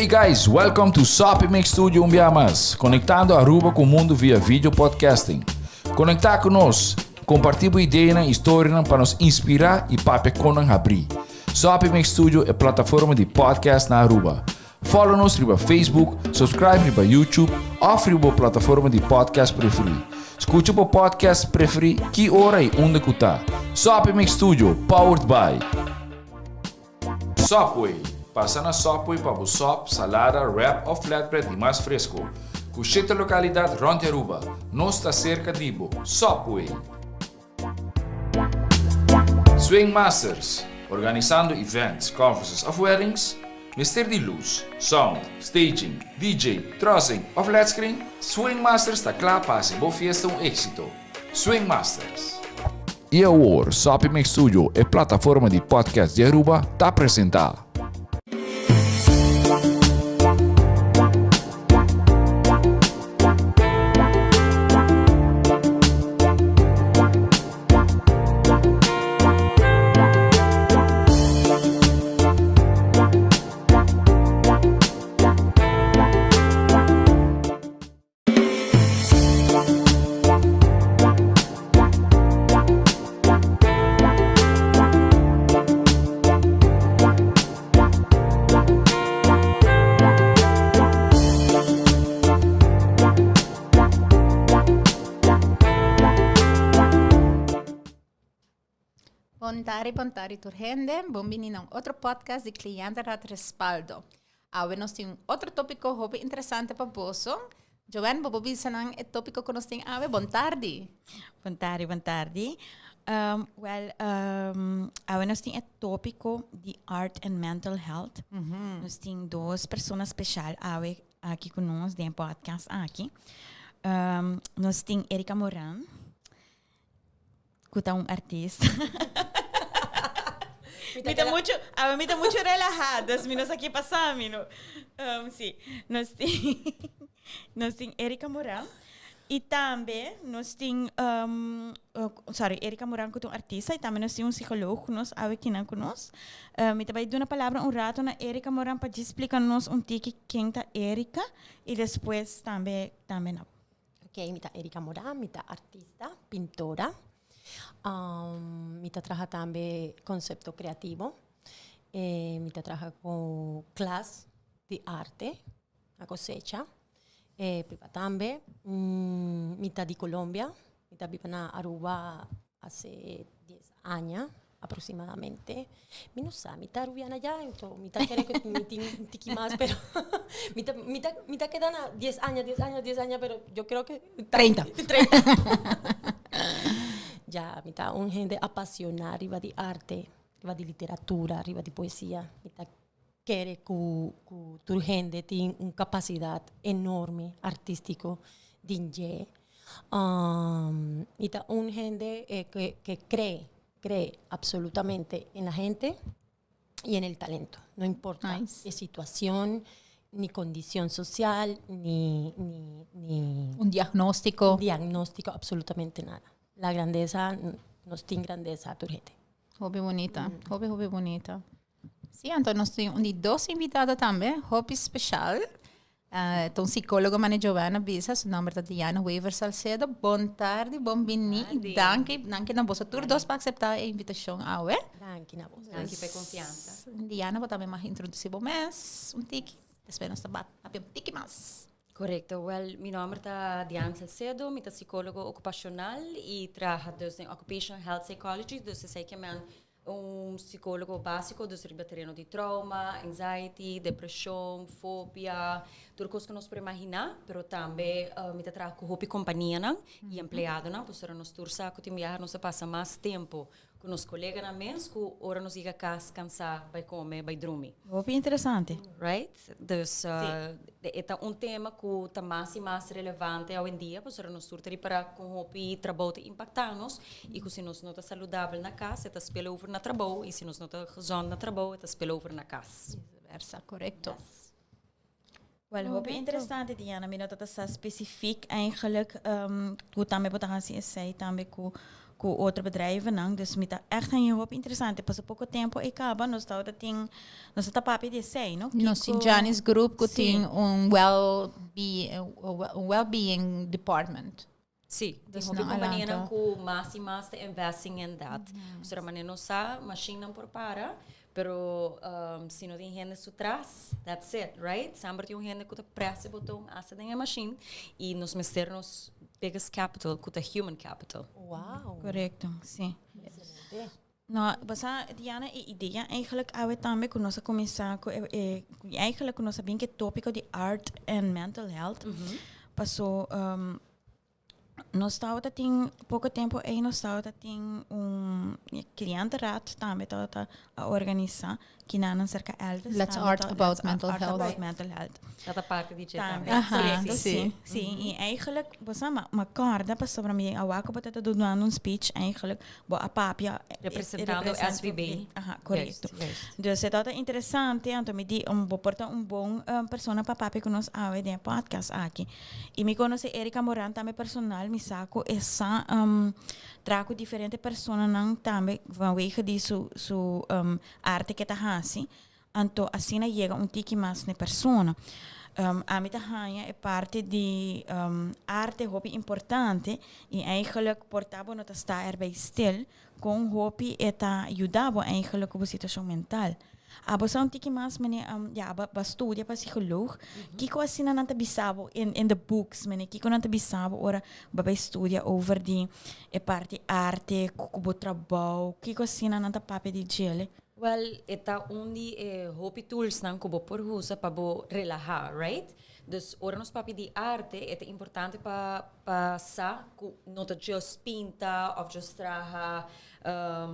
Hey guys, welcome to Soppy Mix Studio un bia mas, conectando Aruba cu mundo via video podcasting. Conecta cu nos, comparti bo ideanan y historianan pa nos inspira y papia con nan habri. Soppy Mix Studio e plataforma di podcast na Aruba. Follow nos riba Facebook, subscribe riba YouTube of riba bo plataforma di podcast preferi. Scucha bo podcast preferi ki ora y unda cu ta. Soppy Mix Studio, powered by. Subway, Pasa na Subway pa bo sop, salada, wrap of flatbread di mas fresco. Cu shete localidad rond di Aruba. Nos ta cerca di bo. Subway! Swing Masters, Organisando events, conferences of weddings? Mester di luz, sound, staging, DJ, trussing of led screen? Swing Masters ta cla pa haci bo fiesta un exito. Swing Masters. Y awor, Soppy Mix Studio, e plataforma di podcast di Aruba, ta presenta. Bon tardi, bon tardi tur hende. Bon bini na un otro podcast di Cliente Raad Respaldo. Awe nos tin un otro tópiko hopi interesante pa boso. Joanne, bo por bisa nan e tópiko ku nos tin awe? Bon tardi. Bon tardi, bon tardi. Um, well, um, awe nos tin e tópiko di art and mental health. Nos tin dos persona special awe aki ku nos den podcast aki. Um, nos tin Erika Moran. Ku ta un artista. Mi ta mucho, a mi ta mucho relahá, dus mi no sa ki pasa mi no. Um, sí, nos tin, nos tin Erika Moran. Y tambe nos tin, um, sorry, Erika Moran ku ta un artista y tambe nos tin un psicoloog ku nos awe kinan ku nos. Uh, mi ta bai duna palabra un rato na Erika Moran pa djis splika nos un tiki ken ta Erika y despues tambe, tambe na bo. Ok, mi ta Erika Morán, mi ta artista, pintora. Mi ta traha tambe concepto creativo. Eh, mi ta traha cu klas di arte, a cosecha. Eh, priva tambe. Mi ta di Colombia, mi ta biba na Aruba Hace dies aña aproximadamente. Mi no sa, mi ta rubiana ya, enton mi ta kere ku mi tin un tiki mas, pero mi ta, mi ta, mi ta keda na dies aña, dies aña, dies aña, pero yo creo que 30. 30. Ya, mi ta un hende apasioná riba di arte, riba di literatura, riba di poesia. Mi ta kere ku ku tur hende tin un kapasidat enorme artístiko den dje. Mi ta un hende ke ke cree, cree absolutamente en la gente y en el talento. No importa e situacion, ni condicion social, ni ni ni Un diagnóstico. Un diagnóstico, absolutamente nada. La grandeza, nos tin grandeza tur hende. Hopi bunita, hopi hopi bunita. Sí, anto nos tin un di dos invitado tambe, hopi special. Uh, ta un psicólogo mane Giovanna bisa, su nomber ta Diana Wever Salcedo. Bon tardi, bon bini. Danki, danki na boso tur dos pa acepta e invitacion awe. Danki na boso. Danki pa e confianza. Diana, bo tambe mag introduci bo mes un tiki. Despues nos ta papia un tiki mas. Correcto. Wel, mi nomber ta Diana Salcedo, mi ta psicólogo ocupacional y traha dus den Occupational Health Psychology, dus esey ke men Un psicologo basico dus riba tereno di trauma, anxiety, depresion, fobia, tur cos cu nos por imagina, pero tambe mi ta traha cu hopi companianan y empleadonan, pasobra nos tur sa cu tin biaha nos ta pasa mas tempo cu nos coleganan mes cu ora nos yega cas cansa bay come, bay drumi. Hopi interesante. Right? Dus e ta un tema ku ta mas i mas relevante awendia pasobra nos tur ta ripará kon hopi trabou ta impaktá nos i ku si nos no ta saludabel na kas e ta spill over na trabou i si nos no ta gezond na trabou e ta spill over na kas. Viceversa, korekto. Wel, hopi interesante Diana, mi no tabata sa specifiek eigenlijk ku tambe bo ta hasi esei tambe ku. Ku otro bedrijvennan. Dus mi ta echt haña hopi interesante. Paso poko tempo ei kaba nos tabata tin, nos ta papia di esei, no? Nos tin Janis Group ku tin un well be, un well being department. Sí, tin hopi kompanianan ku mas i mas ta investing in that. Pasobra manera nos sa, mashinnan por para, pero si no tin hende su tras, that's it, right? Semper tin un hende ku ta press e boton hasta den e mashin i nos mester nos biggest capital ku ta human capital. Wow. Korekto, sí. Excelente. No, basa Diana e idea eigenlijk awe tambe ku nos a kuminsá ku e e eigenlijk ku nos a bin ku e tópiko di art and mental health. Paso Nos tabata tin poko tempo ei nos tabata tin un cliëntenraad tambe tabata a organisa kinanan serka Elvis. Let's tambe art ta- about Let's mental art health. about mental health. Dat ta parti di dje Tambe. tambe. Aha, Correcto, sí. sí. Sí, y eigenlijk, bo sa, ma, ma corda pasobra mi a wak bo ta dunando un speech eigenlijk, bo a papia. Representando represent- SVB. Aha, correcto. Juist, juist. Dus e tabata interesante, anto mi di, um, bo por ta un bon um, persona pa papia ku nos awe den e podcast aki. I mi konosé Erika Moran tambe personal, mi sa ku e sa um, traha ku diferente personanan tambe vanwege di su, su um, arte ke ta hasi. Anto asina yega un tiki mas n'e persona. Um, ami ta haña e parti di um, arte hopi importante i eigenlijk por ta bo no ta sta erbij stil, kon hopi e ta yuda bo eigenlijk ku bo situashon mental. Abo sa un tiki mas mene um, ja, abo ba studia pa psicoloog. Kiko asina nan ta bisa bo in, in the books mene? Kiko nan ta bisa bo ora bo bai studia over di e parti arte, ku ku bo trabou? Kiko asina nan ta papia di djele? Wel, e ta un di e hopi toolsnan ku bo por usa pa bo relahá, right? Dus ora nos papia di arte, e ta importante pa pa sa ku no ta just pinta of just traha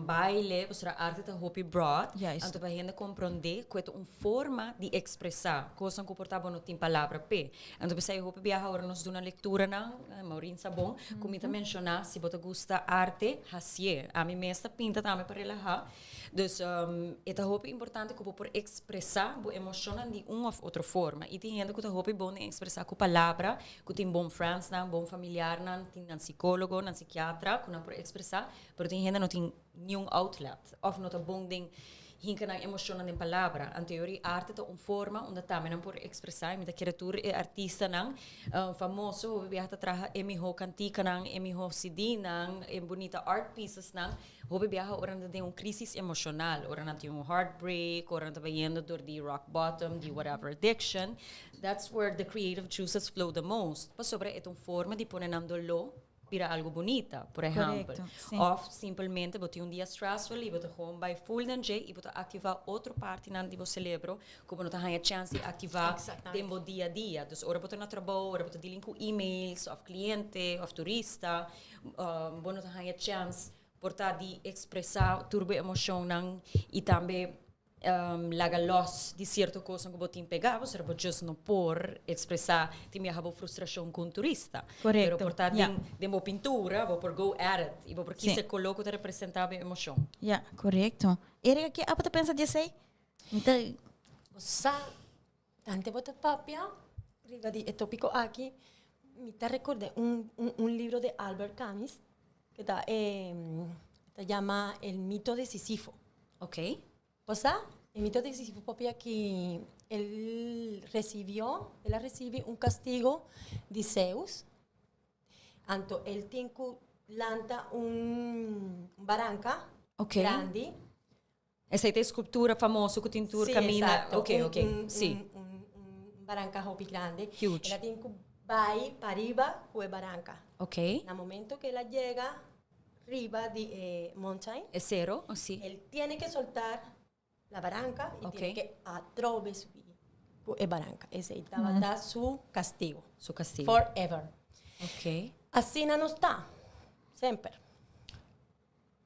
baile, pasobra arte ta hopi broad. Juist. Anto pa hende komprondé ku e ta un forma di ekspresá kosnan ku por ta bo no tin palabra p'e. Anto p'esei hopi biaha ora nos duna lekturanan, Maureen sa bon, ku mi ta menshoná si bo ta gusta arte, hasié. Ami mes ta pinta tambe pa relahá. Dus e ta hopi importante ku bo por ekspresá bo emoshonnan di un òf otro forma. I tin hende ku ta hopi bon den ekspresá ku palabra, ku tin bon friendsnan, bon familiarnan, tin nan sikólogo, nan sikiatra ku nan por ekspresá, pero tin hende no tin niun outlet òf no ta bon den hinka nan emoshonnan den palabra. Anto yori arte ta un forma unda tambe nan por ekspresá i mi ta kere tur e artistanan famoso hopi biaha ta traha e mihó kantikanan, e mihó cdnan, e bunita art piecesnan. Hopi biaha ora nan ta den un crisis emocional, ora nan tin un heartbreak, ora nan ta bayendo door di rock bottom, di whatever addiction, that's where the creative juices flow the most. Pasobra e ta un forma di pone nan doló bira algo bunita, por ehempel. Correcto, sí. Of simpelmente bo tin un dia stressful y bo ta gewoon bay full den dje y bo ta activa otro partinan di bo celebro cu bo no ta haya chance di activa den bo dia a dia. Dus ora bo ta na trabou, ora bo ta dealing cu emails of cliente of turista, bo no ta haya chance por ta di expresa tur bo emocionnan y tambe laga los di cierto cosnan cu bo tin pega, pasobra bo just no por expresa tin biaha bo frustracion cu un turista. Correcto, Pero por ta ja. den bo pintura, bo por go at it y bo por kies Sí. e color cu ta representa bo emocion. Ja, correcto. Erika, ke abo ta pensa di esey? Mi ta. Bo sa, tante bo ta papia riba di e tópiko aki, mi ta rekord'é un un un libro di Albert Camus ku ta ta yama El mito de Sisifo. Ok. Bo sa, El mito de Sisifo papia ki el resibió, el a resibi un kastigo di Zeus, anto el tin ku lanta un baranka Ok. grandi. Esei ta e sculptura famoso cu tin tur Sí, caminda. exacto. Ok, Un- ok. un- Sí. Un, un, un baranca hopi grande. Huge. El a tin cu bai pariba cu e baranca. Ok. Na momento que el a yega riba di e mountain, E cero, oh, sí. él tiene que soltar la baranca y Ok. tiene que atrobe subi cu e baranca. Esei tabata su castigo. Su castigo. Forever. Ok. Asina nos ta, semper.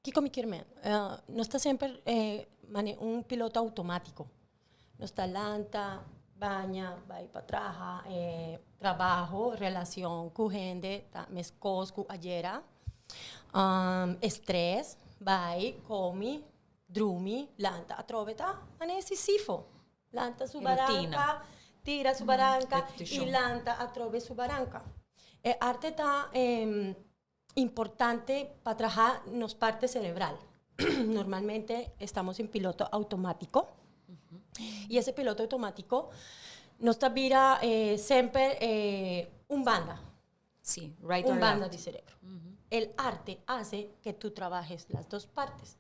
Kiko mi kier men? Nos ta semper mane un piloto automatico. Nos ta lanta, baña, bai pa traha, trabaho, relacion cu hende ta mescos cu ayera. Estress, bai, comi, drumi, lanta atrobe ta mane Sisifo. Lanta su baranca, tira su baranca y lanta atrobe su baranca. E arte ta. importante pa traha nos parte cerebral. Normalmente estamos en piloto automático y ese piloto automático nos ta bira eh, semper eh, un banda. Sí, right un or banda left. de cerebro. El arte hace que tú trabajes las dos partes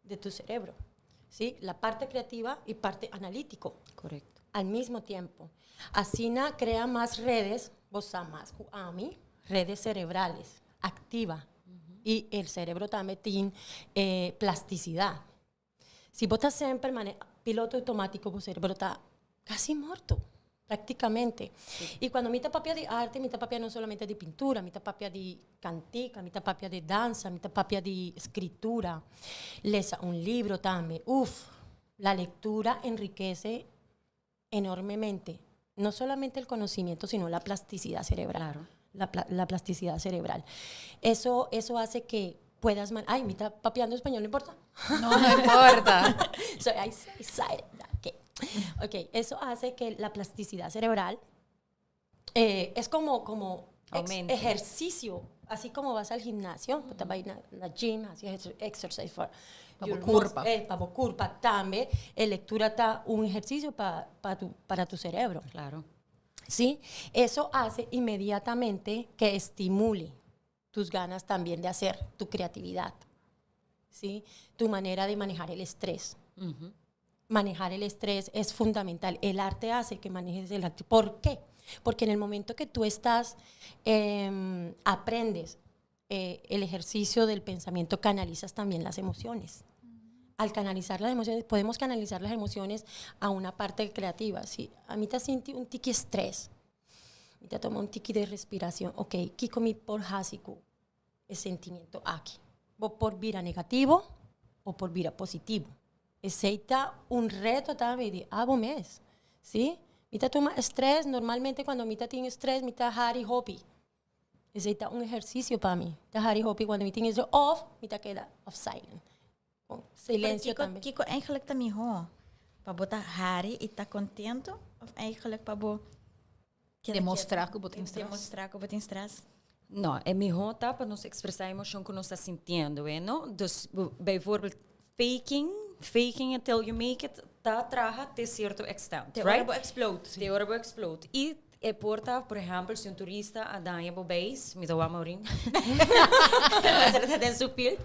de tu cerebro, ¿sí? La parte creativa y parte analítico Correcto. al mismo tiempo. Asina crea mas redes, bo sa mas cu ami, redes cerebrales, activa. Y el cerebro tambe tin eh, plasticidad. Si bo ta semper mane piloto automatico, bo cerebro ta casi morto, practicamente. Y cuando mi ta papia di arte, mi ta papia no solamente di pintura, mi ta papia di cantica, mi ta papia di danza, mi ta papia di escritura. Lesa un libro tambe. Uf, la lectura enriquece enormemente, no solamente el conocimiento, sino la plasticidad cerebral. Claro. La, pla- la plasticidad cerebral. Eso, eso hace que puedas... Man Ay, mi ta papiando español, no importa. No, no importa. So, I so excited. Okay. Ok, eso hace que la plasticidad cerebral eh, es como, como ex- Aumente. ejercicio, así como vas al gimnasio, uh -huh. vas a la gym, haci exercise for Pa your bo curpa. eh, pa bo curpa tambe, e lectura ta un ejercicio pa, pa tu, para tu cerebro. Claro. ¿Sí? Eso hace inmediatamente que estimule tus ganas también de hacer tu creatividad, ¿sí? Tu manera de manejar el estrés. Manejar el estrés es fundamental. El arte hace que manejes el arte. ¿Por qué? Porque en el momento que tú estás, aprendes eh, el ejercicio del pensamiento, canalizas también las emociones. Al canalizar las emociones, podemos canalizar las emociones a una parte creativa. Si ami ta sinti un tiki estrés, mi ta tuma un tiki di respiracion, ok, kico mi por haci cu e sentimento aki? Bo por bira negativo of por bira positivo. Esey ta un reto tambe di abo mes, si? Mi ta tuma estrés, normalmente cuando mi ta tin estrés, mi ta hari hopi. Esey ta un ehercicio pa mi. Ta hari hopi cuando mi tin estrés of mi ta keda of silent. Con silencio Pero tambe. Kiko, kiko eigenlijk ta miho? Pa bo ta hari y ta contento? Of eigenlijk pa bo keda Demostra keto? cu bo tin stress. Demostra cu bo tin stress. No, e miho ta pa nos expresa e emocion cu nos ta sintiendo, eh, no? Dus, bijvoorbeeld, faking, faking it till you make it, ta traha te cierto extent, Te ora right? bo explode. Te ora bo explode. Y e por ta, por ehempel, si un turista a daña bo beis, mi ta wak Maureen, pasobra ta den su field,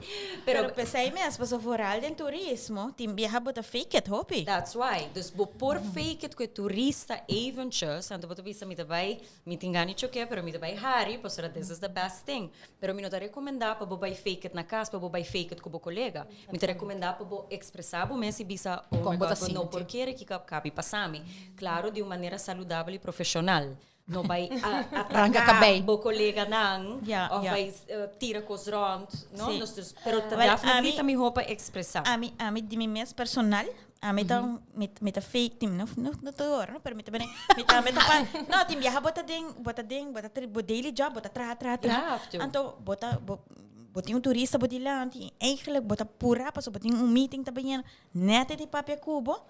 pero Pero pesey mes, paso vooral den turismo, tin biaha bo ta fake it hopi. That's why. Dus bo por fake it cu e turista eventjes, anto bo ta bisa mi ta bay, mi tin gana di choke, pero mi ta bay hari, pasobra this is the best thing. Pero mi no ta recomenda pa bo bay fake it na cas, pa bo bay fake it cu bo colega. Mi ta recomenda pa bo expresa bo mes y bisa, oh my Con bo ta God, bo no sinti. por kere kico a cabi pasa mi. Claro, di un manera saludabel y profesional. No bai Ranca ataca cabey. bo coleganan Ja, of ja. bai tira cos rond, no? Sí. Nos dus, pero ta Wel, definitely ami ta miho pa expresa. Ami, ami di mi mes personal, ami ta, mi, mi ta fake team, no, no, no tur ora, no, pero mi ta bene, mi ta, mi ta pa, no, tin biaha bo ta den, bo ta den, bo ta tri, bo daily job, bo ta traha, traha, You traha. have to. Anto, bo ta, bo, bo tin un turista bo dilanti, eigenlijk bo ta pura, paso bo tin un meeting ta bayendo, net e di papia cu bo,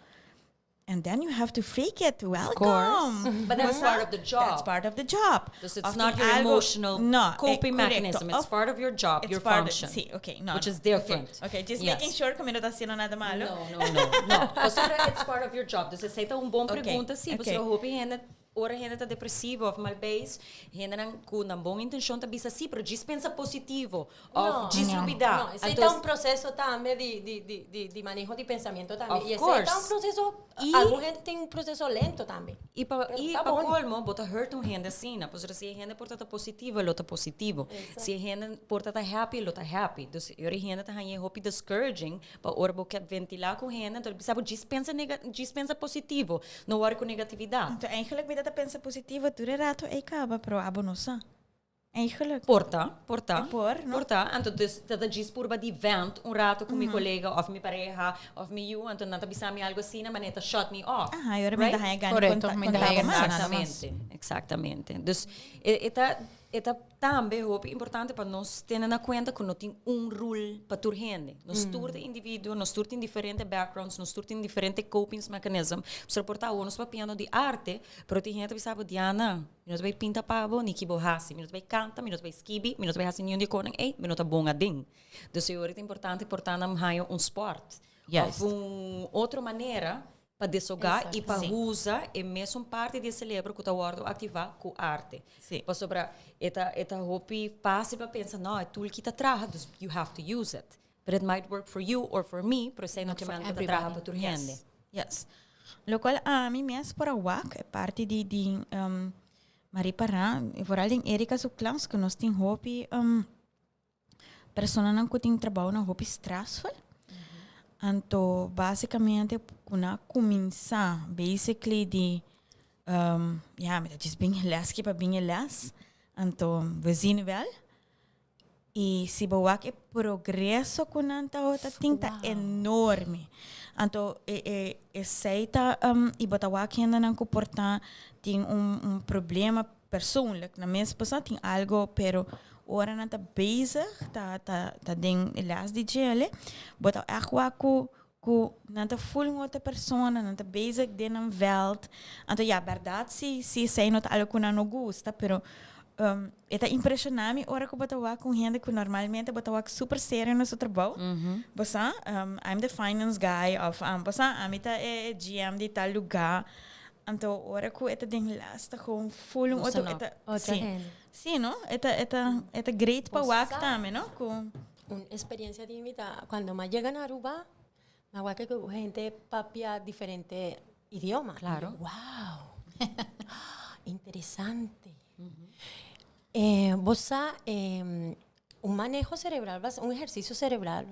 And then you have to fake it. Welcome. Of course. But that's part of the job. That's part of the job. Dus it's Of not tin your algo emotional no, eh, coping correcto. mechanism. It's Of part of your job, it's your part function. Sí, okay, no. Which no. is different. Okay, okay just Yes. making sure cu mi no ta haciendo nada malo. No, no, no, no. Pasobra it's part of your job. Dus esey ta un bon Okay, pregunta, sí. okay. Pasobra hopi hende, ora hende ta depresivo of mal beis, hendenan cu nan bon intencion ta bisa sí, pero djis pensa positivo of djis lubida. No, esey Anto ta un proceso tambe di, di, di, di, di maneho di pensamiento tambe. Of Y esey ta un course. proceso, Y algun hende tin un proceso lento tambe. Y pa, Pero y ta pa bon. colmo, bo ta hurt un hende asina. Pasobra si e hende por ta ta positivo, lo ta positivo. Si e hende por ta ta happy, lo ta happy. Dus ora e hende ta haña e hopi discouraging, pa ora bo kier ventila cu hende, anto bisa bo djis pensa nega, djis pensa positivo. No worry cu negatividad. Anto eigenlijk mi ta pensa positivo tur e rato ey caba, pero abo no sa. Eigenlijk. Por ta, por ta. E por, no? Por ta. Anto dus ta ta djis purba di vent un rato cu mi colega of mi pareha of mi yu, anto nan ta bisa mi algo asina, ma nan ta shut me off. Aha, y ora mi ta Right? haya gana Correcto, conta, mi ta conta haya mas. gana. Exactamente, exactamente. Dus e, e ta. E ta tambe hopi importante pa nos tene na cuenta cu no tin un rule pa tur hende. Nos tur ta individuo, nos tur tin diferente backgrounds, nos tur tin diferente copings mechanism. Pasobra por ta awor nos papiando di arte, pero tin hende ta bisa bo, Diana, mi no ta bay pinta pa bo, ni ki bo haci. Mi no ta bay canta, mi no ta bay skibi, mi no ta bay haci niun di e conan ey, mi no ta bon aden. Dus e ora ta importante por ta nan haña un sport of un otro manera pa desogá i pa usa e mesun parti di e celebro ku ta wòrdu aktivá ku arte. Pasobra e ta e ta hopi fásil pa pensa, no, e tool ki ta traha, dus you have to use it. But it might work for you or for me, pero esei no ke men ku ta traha pa tur hende. Yes. Lokual ami mes por a wak e parti di di Marie Parra, vooral den Erika su klas ku nos tin hopi Personanan ku tin trabounan hopi stressful. Anto basikamente ku nan a kuminsá basically di ya mi ta djis bin e lès ki pa bin e lès. Anto we zien wel. I si bo wak e progreso ku nan tabata tin ta enorme. Anto e e esei ta i bo ta wak hendenan ku por ta tin un un problema persoonlijk nan mes pasobra tin algo pero ora nan ta bezig ta ta ta den e les di djele bo ta echt wak ku ku nan ta ful un otro persona nan ta bezig den nan veld anto ya berdad si si esei no ta algo ku nan no gusta pero e ta impresiona mi ora ku bo ta wak un hende ku normalmente bo ta wak super serio na su trabou bo sa I'm the finance guy of bo sa ami ta e GM di tal luga Anto ora ku e ta den les ta gewoon full un otro e ta Otra sí. hende. Sí, no? E ta e ta e ta great pa wak tambe, no? Ku Un experiencia di mi ta cuando m'a yega na Aruba, m'a wak ku hende papia diferente idioma. Claro. Wow! Interesante. Eh, bo sa un maneho cerebral, un ehercicio cerebral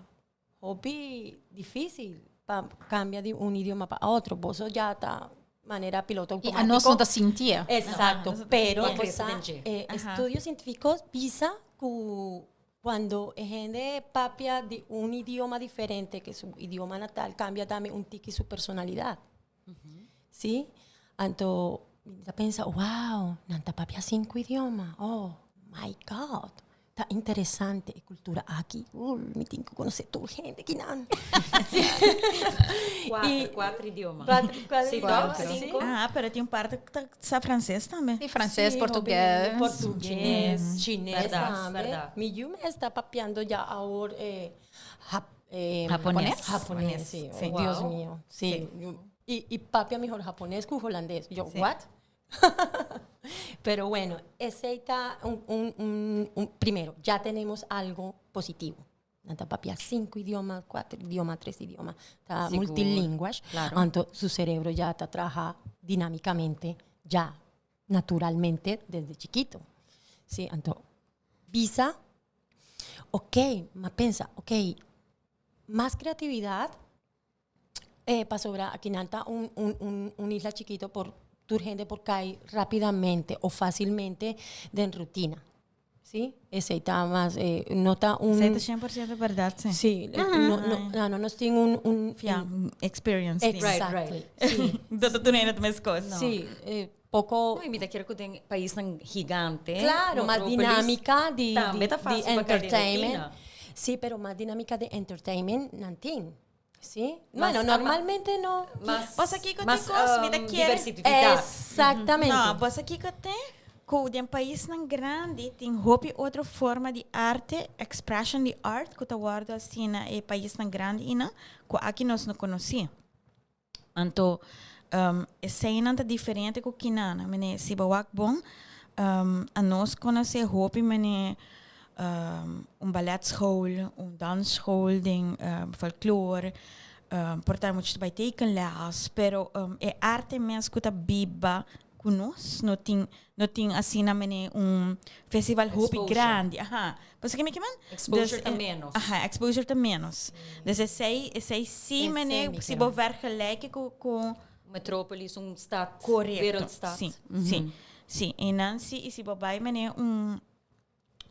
Hopi difícil pa cambia di un idioma pa otro. Boso ya ta manera piloto Y a nos no ta sintié. Exacto, pero Bo crece den dje. estudio científico bisa cu cuando e hende papia di un idioma diferente que su idioma natal, cambia tambe un tiki su personalidad. Sí, anto mi ta pensa, wow, nan ta papia cinco idioma, oh my God, ta interesante e cultura aki, mi tin cu conoce tur hende kinan. Cuatro, cuatro idioma. Cuatro, cuatro Sí, idioma, toch? sí. Cinco. Ah, pero tin un parte cu ta sa frances tambe. Sí, frances, Sí, portugues. hopi Portugues, chines Berdad, tambe. berdad. Mi yu mes ta papiando ya awor jap Japonés. Japonés, sí. Sí. Oh, Dios Wow. mío. Sí. Y, y papia mejor japonés que holandés. Yo, Sí. what? Pero bueno, ese está un, un, un, un- primero, ya tenemos algo positivo. Nan ta papia cinco idiomas, cuatro idiomas, tres idiomas. Está Seguro. multilingüe. Claro. Anto, su cerebro ya está trabaja dinámicamente, ya naturalmente desde chiquito. Sí, anto, bisa Ok, m'a pensa, ok, mas creatividad eh, pasobra akinan ta un, un, un, un isla chikito por tur hende por kai rápidamente o fácilmente den rutina. Sí, esei ta mas, eh, no ta un... Esei ta 100% berdad, sí. Sí, eh, no, no, no, no nos tin un... un Ja, experience. tin. Right, Exactly. right. Sí, Dat ta tune het meskos. sí, eh, Poco. No, y mi ta kere cu den paisnan gigante. Claro, mas metropolis, dinámica di, tambe di, ta di fácil pa caer den entertainment. rutina. Sí, pero mas dinámica di entertainment nan tin. Sí? Mas Bueno, ama- normalmente no. Mas, Bosa kiko mas, tin cos, mi ta kere. diversificidad. Exactamente. No, bosa kiko tin cu den paisnan grandi tin hopi otro forma di arte, expression di art cu ta wordo haci na e paisnan grandi ina cu aki nos no conoci. Anto eseinan ta diferente ku kinana. Mene si bo wak bon, anos konosé hopi mene un balletschool, un dansschool den folklore, por ta mucha ta bai tekenles, pero e arte mes ku ta biba ku nos no tin no tin asina mene un festival hopi Exposure. grandi. Aha. Pasobra ke mi ke men? Exposure Dus, ta eh, menos. Aha, exposure ta menos. Dus esei, esei sí Esei mene, mi si ke bo men. vergelijken ku ku Metropolis, un stad, Correcto. wereldstad. Sí, sí. Sí, en dan sí, y si bo bai mene un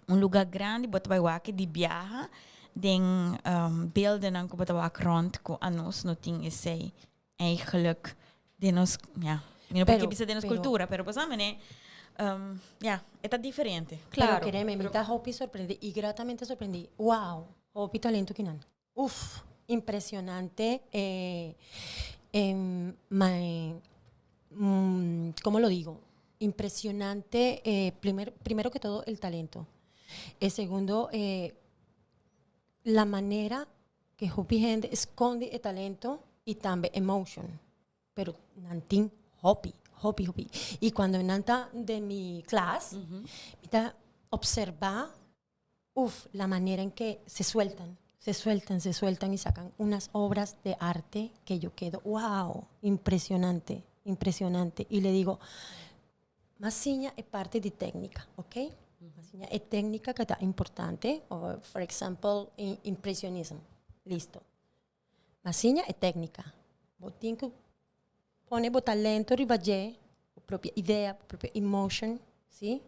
un lugar grandi, bo ta bai wak di biaha den um, beeldennan ku bo ta wak rond ku anos no tin esei eigenlijk den nos, ja, mi no por Pero- bisa den nos pero- cultura, pero bo sa mene. Ya, e ta diferente. Claro. Pero kereme, mi ta hopi sorprendí y gratamente sorprendí. Wow, hopi talento kinan. Uf, impresionante. Eh, my, ¿cómo lo digo? Impresionante, primero que todo, el talento. Segundo, la manera cu hopi hende sconde e talento y tambe emotion. Pero nan tin hopi, hopi, hopi. Y cuando nan ta den mi klas, mi ta observa, uf, la manera en que se sueltan, se sueltan, se sueltan y sacan unas obras de arte que yo quedo, wow, impresionante, impresionante. Y le digo, m'a siña e parti di tecnica, ok? M'a siña e tecnica cu ta importante, o, for example, impresionismo. Listo. M'a siña e tecnica. Bo tin cu pone bo talento riba dje, bo propio idea, bo propio emotion, si?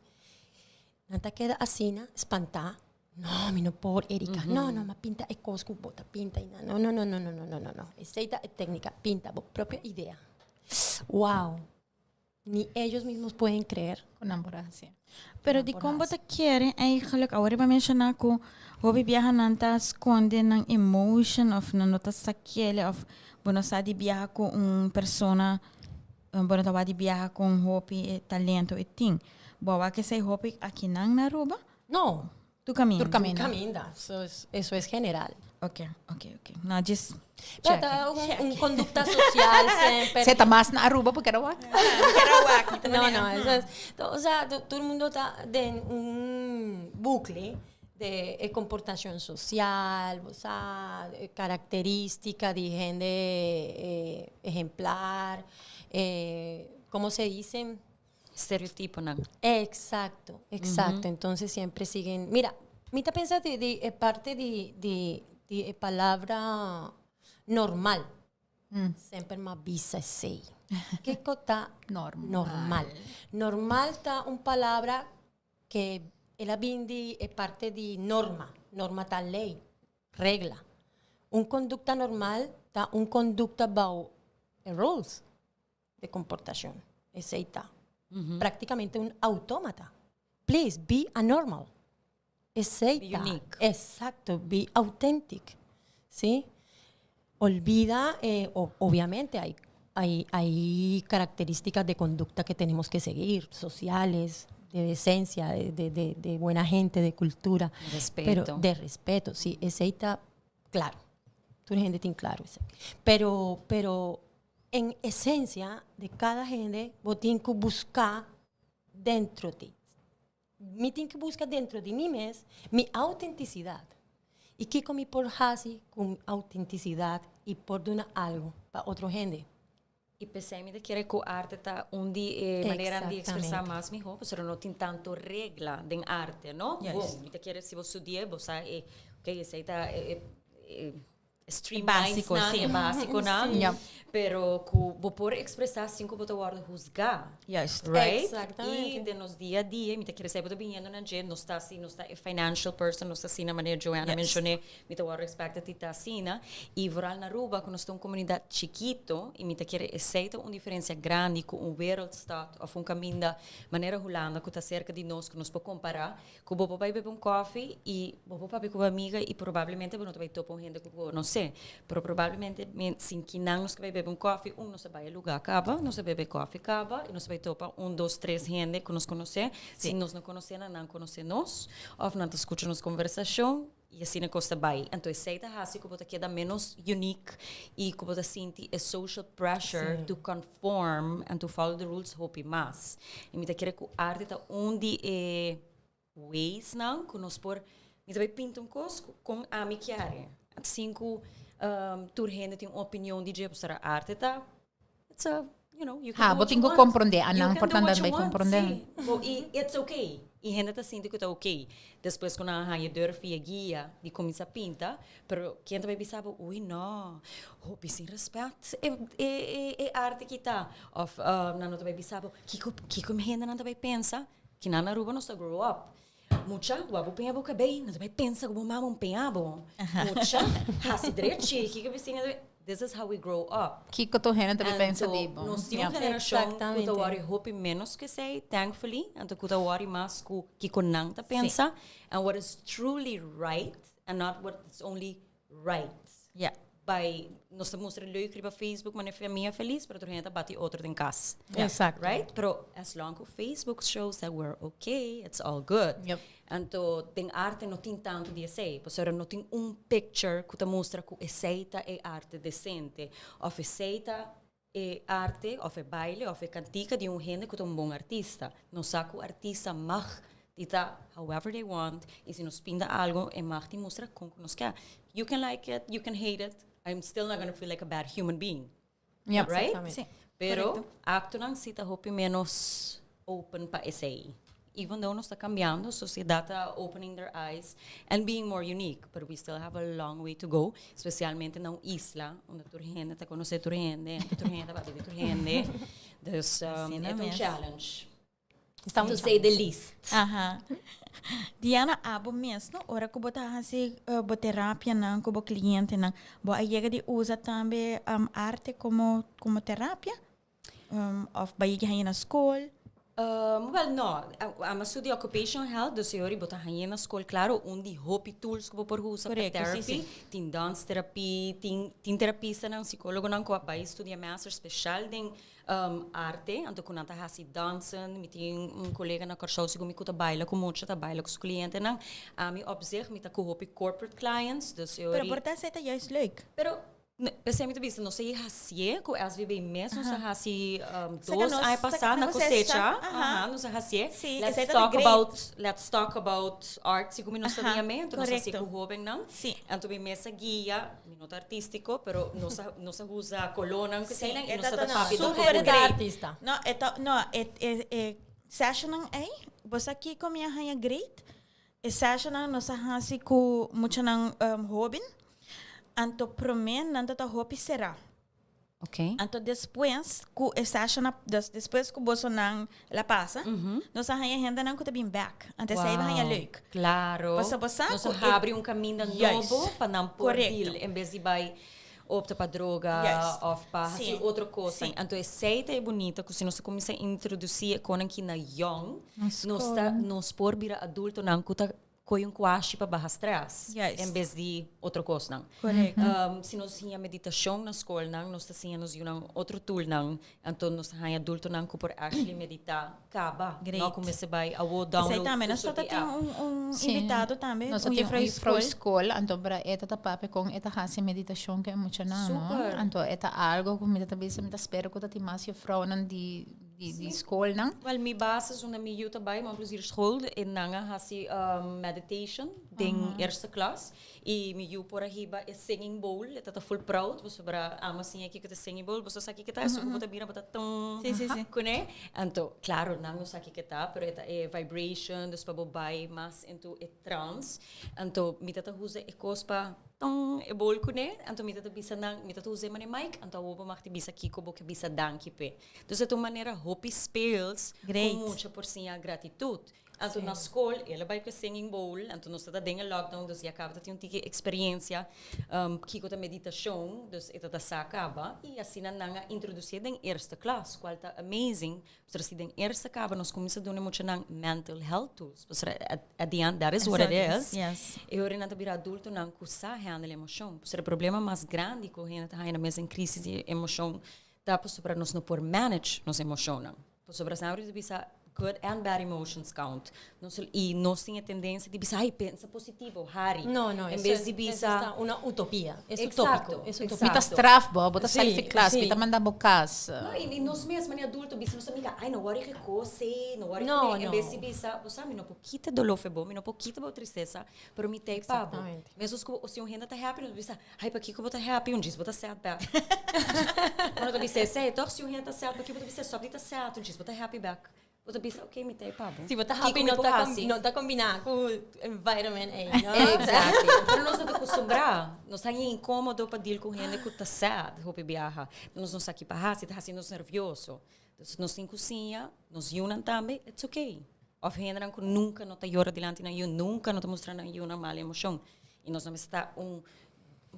Nan ta keda asina, spanta. No, mi no por, Erika. No, no, ma pinta e cos cu bo ta pinta. No, no, no, no, no, no, no, no, no. Esey ta e tecnica. Pinta bo propio idea. Wow. Ni ellos mismos pueden creer. Cu nan por haci. Pero di con bo ta kere eigenlijk, awor bo a menciona cu hopi biaha nan ta sconde nan emotion of nan no ta sakiele of bo no sa di biaha cu un persona, bo no ta wak di biaha con hopi talento e tin. Bo a wak esey hopi akinan na Aruba? No. Tur caminda. Tur caminda. Tur caminda. Eso es, eso es general. Ok, ok, ok. No, just Pero ta un, un conducta social semper. Se ta mas na Aruba porque era wak. Era wak. No, no, eso es, o sea, todo el mundo ta den un bucle de comportacion social, o sea, característica de hende ejemplar, ¿cómo se dice? Stereotiponan. Exacto, exacto. Entonces siempre siguen. Mira, mi ta pensa di parti di palabra normal. Semper m'a bisa esey. Kico ta Normal. Normal? Normal ta un palabra cu el a bin di parti di norma. Norma ta ley, regla. Un conducta normal ta un conducta bou rules de comportacion. Esey ta practicamente un automata. Please, be a normal. Esey Be ta. Unique. Exacto, be authentic. ¿Sí? Olvida, obviamente hay características de conducta que tenemos que seguir, sociales, de decencia, de buena gente, de cultura. Respeto. Pero de respeto, sí, esey ta claro. Tur hende tin claro esey. Pero en esencia de cada hende, bo tin cu busca dentro di ti. Mi tin cu busca dentro di mi mes mi autenticidad. Y kico mi por haci cu autenticidad y por duna algo pa otro hende. Y p'esey mi ta kere cu arte ta un di manera di expresa mas miho, pero no tin tanto regla den arte, no? Juist. Bon, mi ta kere si bo studia, bo sa, ok, esey ta streamlines Basico, nan, si. E basico nan. Pero cu bo por expresa sin cu bo ta wordo huzga. Right? Exactamente. Y den nos dia a dia, mi ta kere say bo ta biniendo na dje, no ta asina, no ta e financial person, no ta asina manera Joanna mencione, mi ta wordo expected di ta asina. Y vooral na Aruba, cu nos ta un comunidad chikito, y mi ta kere esey ta un diferencia grandi cu un wereldstad of un caminda manera Hulanda cu ta cerca di nos, cu nos por compara, cu bo por bay bebe un koffie y bo por papia cu bo amiga y probablemente bo no ta bay topa un hende cu bo conoce. Pero probablemente sin kinan nos ta bay bebe un koffie, un nos ta bay e lugar caba, nos ta bebe koffie caba y nos ta bay topa un, dos, tres hende cu nos conoce. Si nos no conoce nan, nan conoce nos of nan ta scucha nos conversacion y asina cos ta bay. Anto esey ta haci cu bo ta keda menos unique y cu bo ta sinti e social pressure to conform and to follow the rules hopi mas. Y mi ta kere cu arte ta un di e ways nan cu nos por, mi ta bay pinta un cos con ami kier. Sin cu tur hende tin un opinion di dje, pasobra arte ta, it's a, you can Ha, do bo what tin you cu want. comprende. You Anang can do por what tanto you bay want, comprende. Si. Bo, y it's okay. Y hende ta sinti cu ta okay. Despues cu nan haya durf y e guia di cuminsa pinta, pero ken ta bay bisa bo, "Uy no, hopi sin respet e arte ki ta." Of nan no ta bay bisa bo, "Kico hende nan ta bay pensa?" Ki nan na Aruba nos ta grow up. "Mucha, wak bo peña bo cabey, nan ta bay pensa cu bo mama un peña bo. Mucha, haci drechi, kico bisiña ta bay." This is how we grow up. Kiko tur hende ta pensa di bo. Nos tin un generashon ku ta wòri hopi ménos ku esei, thankfully, anto ku ta wòri mas ku kiko nan ta pensa and what is truly right and not what is only right. By nos ta mustra leuk riba Facebook manera famia felis, pero tur hende ta bati otro den kas. Right? Pero as long ku Facebook shows that we're okay, it's all good. Anto den arte no tin tantu di esei, pasobra no tin un picture ku ta mustra ku esei ta e arte desente òf esei ta e arte òf e baile òf e kantika di un hende ku ta un bon artista. Nos sa ku artista mag di ta however they want i si nos pinta algu e mag di mustra kon ku nos ke. You can like it, you can hate it, I'm still not gonna feel like a bad human being. Right? Sí. Pero actonan sí ta hopi menos open pa esei. Even though nos ta cambiando, sociedad ta opening their eyes and being more unique, but we still have a long way to go, especialmente na un isla unda tur hende ta conoce tur hende, tur hende ta papia di tur hende. Dus Asina e ta un mes. challenge. Está un To say the least. Aha. Diana, abo mes, no? Ora ku bo ta hasi bo terapianan ku bo klientenan, bo a yega di usa tambe arte komo komo terapia? Of bo a yega haña na skol? Wel no, ami a studia occupational health, dus e ora bo ta haña na skol, klaro, un di hopi tools ku bo por usa pa Korekto, si, therapy. si. Tin dansterapie, tin tin terapistanan, psikólogonan ku a bai studia master speshal den Arte, anto ku nan ta hasi dansen, mi tin un kolega na Kòrsou segun mi ku ta baila ku mucha, ta baila ku su klientenan. Ami op zich mi ta ku hopi corporate clients, dus e ora. Pero por ta esei ta juist leuk. Pero p'esei mi ta bisa nos a yega hasié ku SVB mes, nos a hasi dos aña pasá na kosecha, aha, nos a hasié. Let's talk about, let's talk about art segun mi nos ta yam'é, anto nos a hasié ku hóbennan. Anto mi mes a guia. Mi no ta artístico, pero nos a, nos a usa colónan ku eseinan i nos ta papia Super Super great. artista. No, e ta, no, e, e, e sessionnan ei, bo sa kiko mi a haña great? E sessionnan nos a hasi ku muchanan um, hóben, anto promé nan ta ta hopi será. Ok. Anto despues ku e session a, dus despues ku bosonan la pasa, nos a haña hendenan ku ta bin bèk. Anto esei a haña leuk. Claro. Pasobra bo sa Nos ku a e habri un kaminda Juist. nobo pa nan por Korekto. deal en bes di bai opta pa droga Juist. of pa hasi Sí. otro kosnan. Sí. Anto esei ta e bunita ku si nos a kuminsá introdusí e konan ki na yòn, nos ta nos por bira adultonan ku ta Koe un kuashi pa baha stress en bes di otro kosnan. Si nos siña meditashon na skolnan, nos ta siña nos yunan otro toolnan, anto nos ta haña adultonan ku por actually meditá kaba, no ku mester bai awo download Esei tur tambe. soort di app. Nos ta tin un invitado tambe, Nos ta un tin juffrouw un juffrouw skol. skol, anto bra e ta ta papia kon e ta hasi meditashon ku e muchanan, no? Super. Anto e ta algo ku mi ta bisa, mi ta spera ku ta tin mas juffrouwnan di di skolnan. Wel, mi basis unda mi yu ta bai, Mon Plaisir School, e nan a hasi meditation den eerste klas. I mi yu por a hiba e singing bowl, e ta ta full proud, pasobra amo a siña kiko ta singing bowl, boso sa kiko ta, esun ku bo ta bira bo ta tum kuné. Anto, klaro, nan no sa kiko ta, pero e ta e vibration, dus pa bo bai mas into e trance. Anto, mi ta ta usa e kos pa Ton e bol kuné, anto mi ta ta bisa nan, mi ta ta usa e manera Mike, anto awor bo mag di bisa kiko bo ke bisa danki p'e. Dus e ta un manera hopi speels ku mucha por siña gratitut. Anto na skol, el a bai ku e singing bowl, anto nos ta ta den e lockdown, dus ya kaba ta tin un tiki eksperensia kiko ta meditashon, dus e ta ta sa kaba, i asina nan a introdusié den eerste klas, kual ta amazing, Pasobra si den eerste kaba nos kuminsa duna muchanan mental health tools, pasobra at the end that is what it is, e ora nan ta bira adultonan ku sa handle emoshon. Pasobra e problema mas grandi ku hende ta haña na mes den krisis di emoshon ta pasobra nos no por manage nos emoshonnan. Pasobra esnan ta bisa good and bad emotions count. Nos y nos tin e tendencia di bisa, ay, pensa positivo, hari. No, no, en eso bes es, di eso bisa... está una utopía. Es Exacto, utópico. Es exacto. utópico. Mi ta straf bo, bo ta sali Sí, fi klas, sí. mi ta manda bo kas. No, y nos mes, mane adulto, bisa nos amiga, ay, no worry ke kos ei, no worry No, ku mi. En no. bes di bisa, bo sa, mi no por kita doló fe bo, mi no por kita bo tristesa, pero mi t'ei pa bo. Exactamente. Mesos ku si un hende ta happy, nos bisa, ay, pakiko bo ta happy? Un djis bo ta sad bek. Bo no ta bisa esei, toch? Si un hende ta sad, pakiko bo ta bisa, stop di ta sad, un djis bo ta happy bek. Bo ta bisa, ok, mi ta e pa bo. Si bo ta Kiko happy mi no por ta hasi? no ta kombiná ku environment ei, no? Exactly. Pero nos no ta kustumbrá. Nos ta haña inkómodo pa deal ku hende ku ta sad hopi biaha. Nos no sa ki pa hasi, ta hasi nos nervioso. Entonces nos tin ku siña nos yunan tambe, it's ok. Òf hendenan ku nunka no ta yora dilanti nan yu, nunka no ta mustra nan yunan mal emoshon. I nos no mester ta un.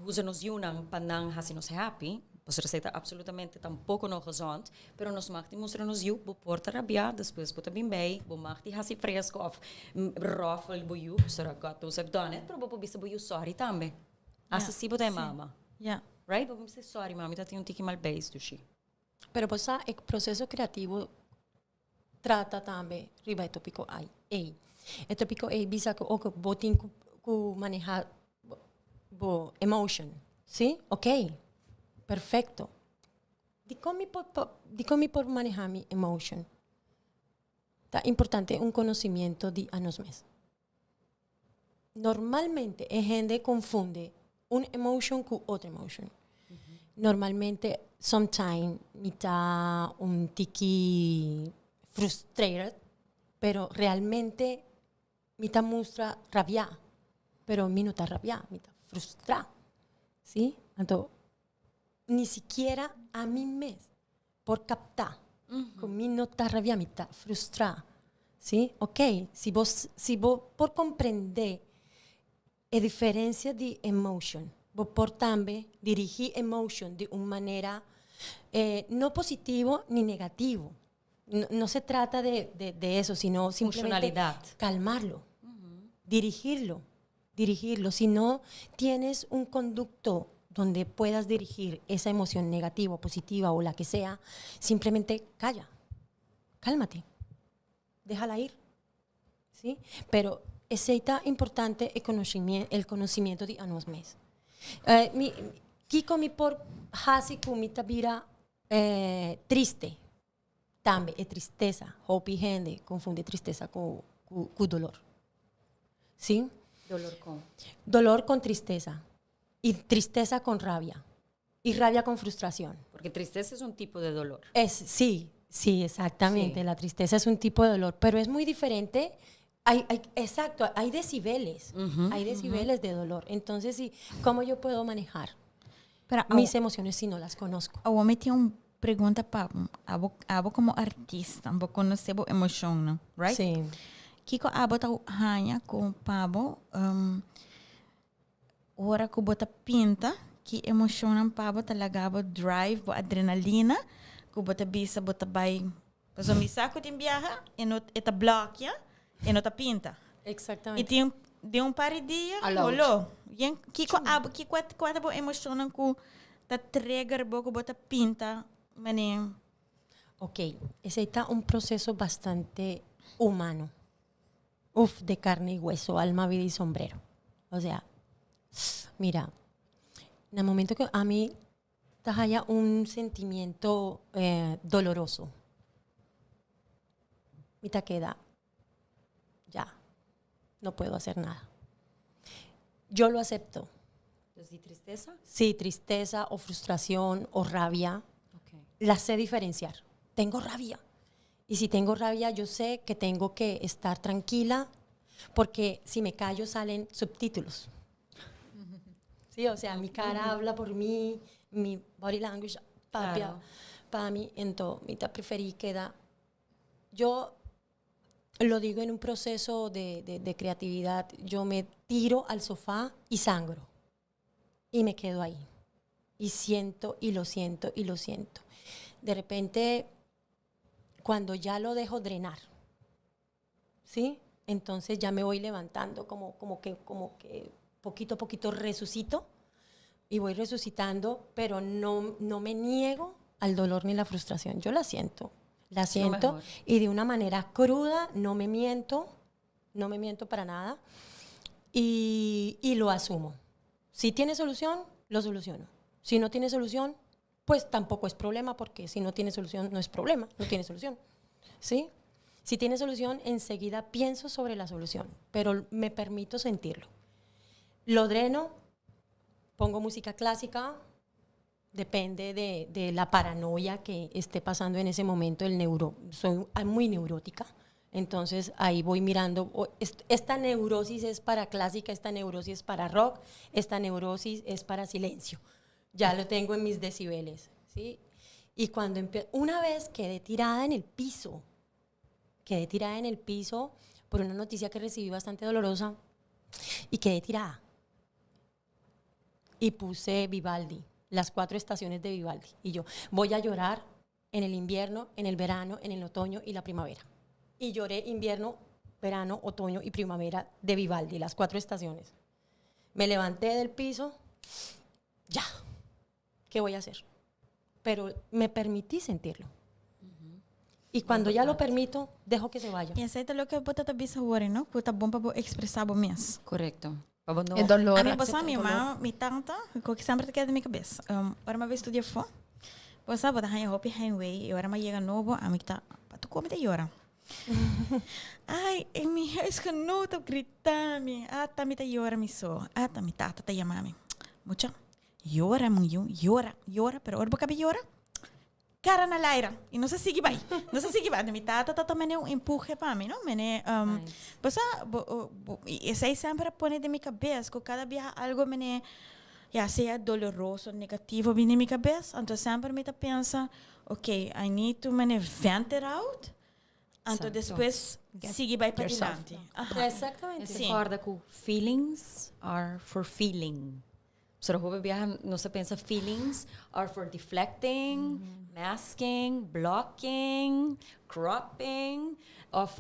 usa nos yiunan pa nan hasi nos happy, pasobra esey ta absolutamente tampoco no gezond, pero nos mag di mustra nos yiu, bo por ta rabia, despues bo ta bin bay, bo mag di hasi fresco of roffel bo yiu, pasobra God knows I've done it, pero bo por bisa bo yiu sorry tambe. Hasta si bo ta e mama. Right? Bo por bisa sorry mami ta tin un tiki mal beis dushi. Pero bo sa e proceso creativo trata tambe riba e topico ai ei. E topico ei bisa cu ok bo tin cu cu maneha bo bo emotion, si? Ok, perfecto. Dicon mi por dicon mi por maneha mi emotion? Ta importante un conocimiento di anos mes. Normalmente e hende confunde un emotion cu otro emotion. Normalmente sometime mi ta un tiki frustrated, pero realmente mi ta mustra rabia, pero mi no ta rabia, mi ta frustra. Si? Anto ni sikiera ami mes por capta cu mi no ta rabia, mi ta frustra. Si? Ok, si bo, si bo por comprende e diferencia di emotion, bo por tambe dirigi emotion di un manera no positivo ni negativo. No, no se trata de, de, de eso, sino simplemente calmarlo, dirigirlo, dirigirlo. Si no tienes un conducto donde puedas dirigir esa emoción negativa o positiva o la que sea, simplemente calla, cálmate, déjala ir. ¿Sí? Pero es importante el conocimiento di anos mes. Mi, kiko mi por hasi ku mi ta bira triste. Tambe e tristesa. Hopi hende confunde tristesa cu dolor. ¿Sí? Dolor con? Dolor con tristesa. Y tristesa con rabia. Y rabia con frustración. Porque tristeza es un tipo de dolor. Es, sí, sí, exactamente. La tristeza es un tipo de dolor, pero es muy diferente. Hay, exacto, hay decibeles, hay decibeles de dolor. Entonces, sí, ¿cómo yo puedo manejar Pero mis emociones si no las conozco? Awor mi tin un pregunta pa abo, abo como artista, bo conoce bo emocion, no? Right? Sí. Kiko abo ta haña cu pa bo ora cu bo ta pinta, ki emocion pa bo ta laga bo drive bo adrenalina, cu bo ta bisa bo ta bay. Paso mi sa cu tin biaha e no e ta blokea e no ta pinta. Exactamente. E tin di un par di dia, Allowed. holo. Yen kiko abo ki cua cua ta bo emocion cu ta trigger bo cu bo ta pinta mane? Ok, ese ta un proceso bastante humano. Uf, de carne y hueso, alma, vida y sombrero. O sea, mira, en el momento que a mí ta haya un sentimiento doloroso, mi ta queda, ya, no puedo hacer nada. Yo lo acepto. Desde tristesa? Sí, tristeza o frustración o rabia. La sé diferenciar. Tengo rabia. Y si tengo rabia, yo sé que tengo que estar tranquila porque si me callo salen subtítulos. Sí, o sea, mi cara habla por mí, mi body language papia pa mi, entonces mi ta preferi keda. Yo lo digo en un proceso de creatividad, yo me tiro al sofá y sangro. Y me quedo ahí. Y siento, y lo siento, y lo siento. De repente, cuando ya lo dejo drenar, ¿sí? Entonces ya me voy levantando como que poquito a poquito resucito y voy resucitando, pero no, no me niego al dolor ni la frustración. Yo la siento, la siento mejor. Y de una manera cruda, no me miento, no me miento para nada y lo asumo. Si tiene solución, lo soluciono. Si no tiene solución, pues tampoco es problema, porque si no tiene solución, no es problema, no tiene solución. ¿Sí? Si tiene solución, enseguida pienso sobre la solución, pero me permito sentirlo. Lo dreno, pongo música clásica, depende de la paranoia que esté pasando en ese momento, el neuro, soy muy neurótica, entonces ahí voy mirando, esta neurosis es para clásica, esta neurosis es para rock, esta neurosis es para silencio. Ya lo tengo en mis decibeles, ¿sí? Y cuando una vez quedé tirada en el piso, quedé tirada en el piso por una noticia que recibí bastante dolorosa y quedé tirada. Y puse Vivaldi, las cuatro estaciones de Vivaldi. Y yo, voy a llorar en el invierno, en el verano, en el otoño y la primavera. Y lloré invierno, verano, otoño y primavera de Vivaldi, las cuatro estaciones. Me levanté del piso, ya, ¿qué voy a hacer? Pero me permití sentirlo. Y cuando ya lo permito, dejo que se vaya. Y esey ta loke bo ta bisa awor, no? Cu ta bon pa bo expresa bo mes. Correcto. Pa bo no E dolor. Ami bo sa mi mama, mi tanta, cu semper ta keda den mi cabes. Ora mi a bay studia afo, bo sa bo ta haya hopi heimwee y ora mi a yega nobo, ami ta, pa tu come ta yora. Ay, e mi huisgenoot ta grita mi, ata mi ta yora mi so, ata mi tata ta yama mi, mucha, yora mi yu, yora, yora, pero ora bo caba yora, cara na laira y nos a sigui bay, nos a sigui bay. Anto mi tata ta tuma un empuje pa mi, no? Mene, bo sa, bo, bo, y esey semper a pone den mi cabes cu cada biaha algo mene, ya sea doloroso, negativo bini den mi cabes, anto semper mi ta pensa, ok, I need to mene vent it out, anto despues sigui bay padilanti. Aha. Exactamente. Sí. Recorda cu feelings are for feeling. Pasobra hopi biaha nos ta pensa feelings are for deflecting, masking, blocking, cropping of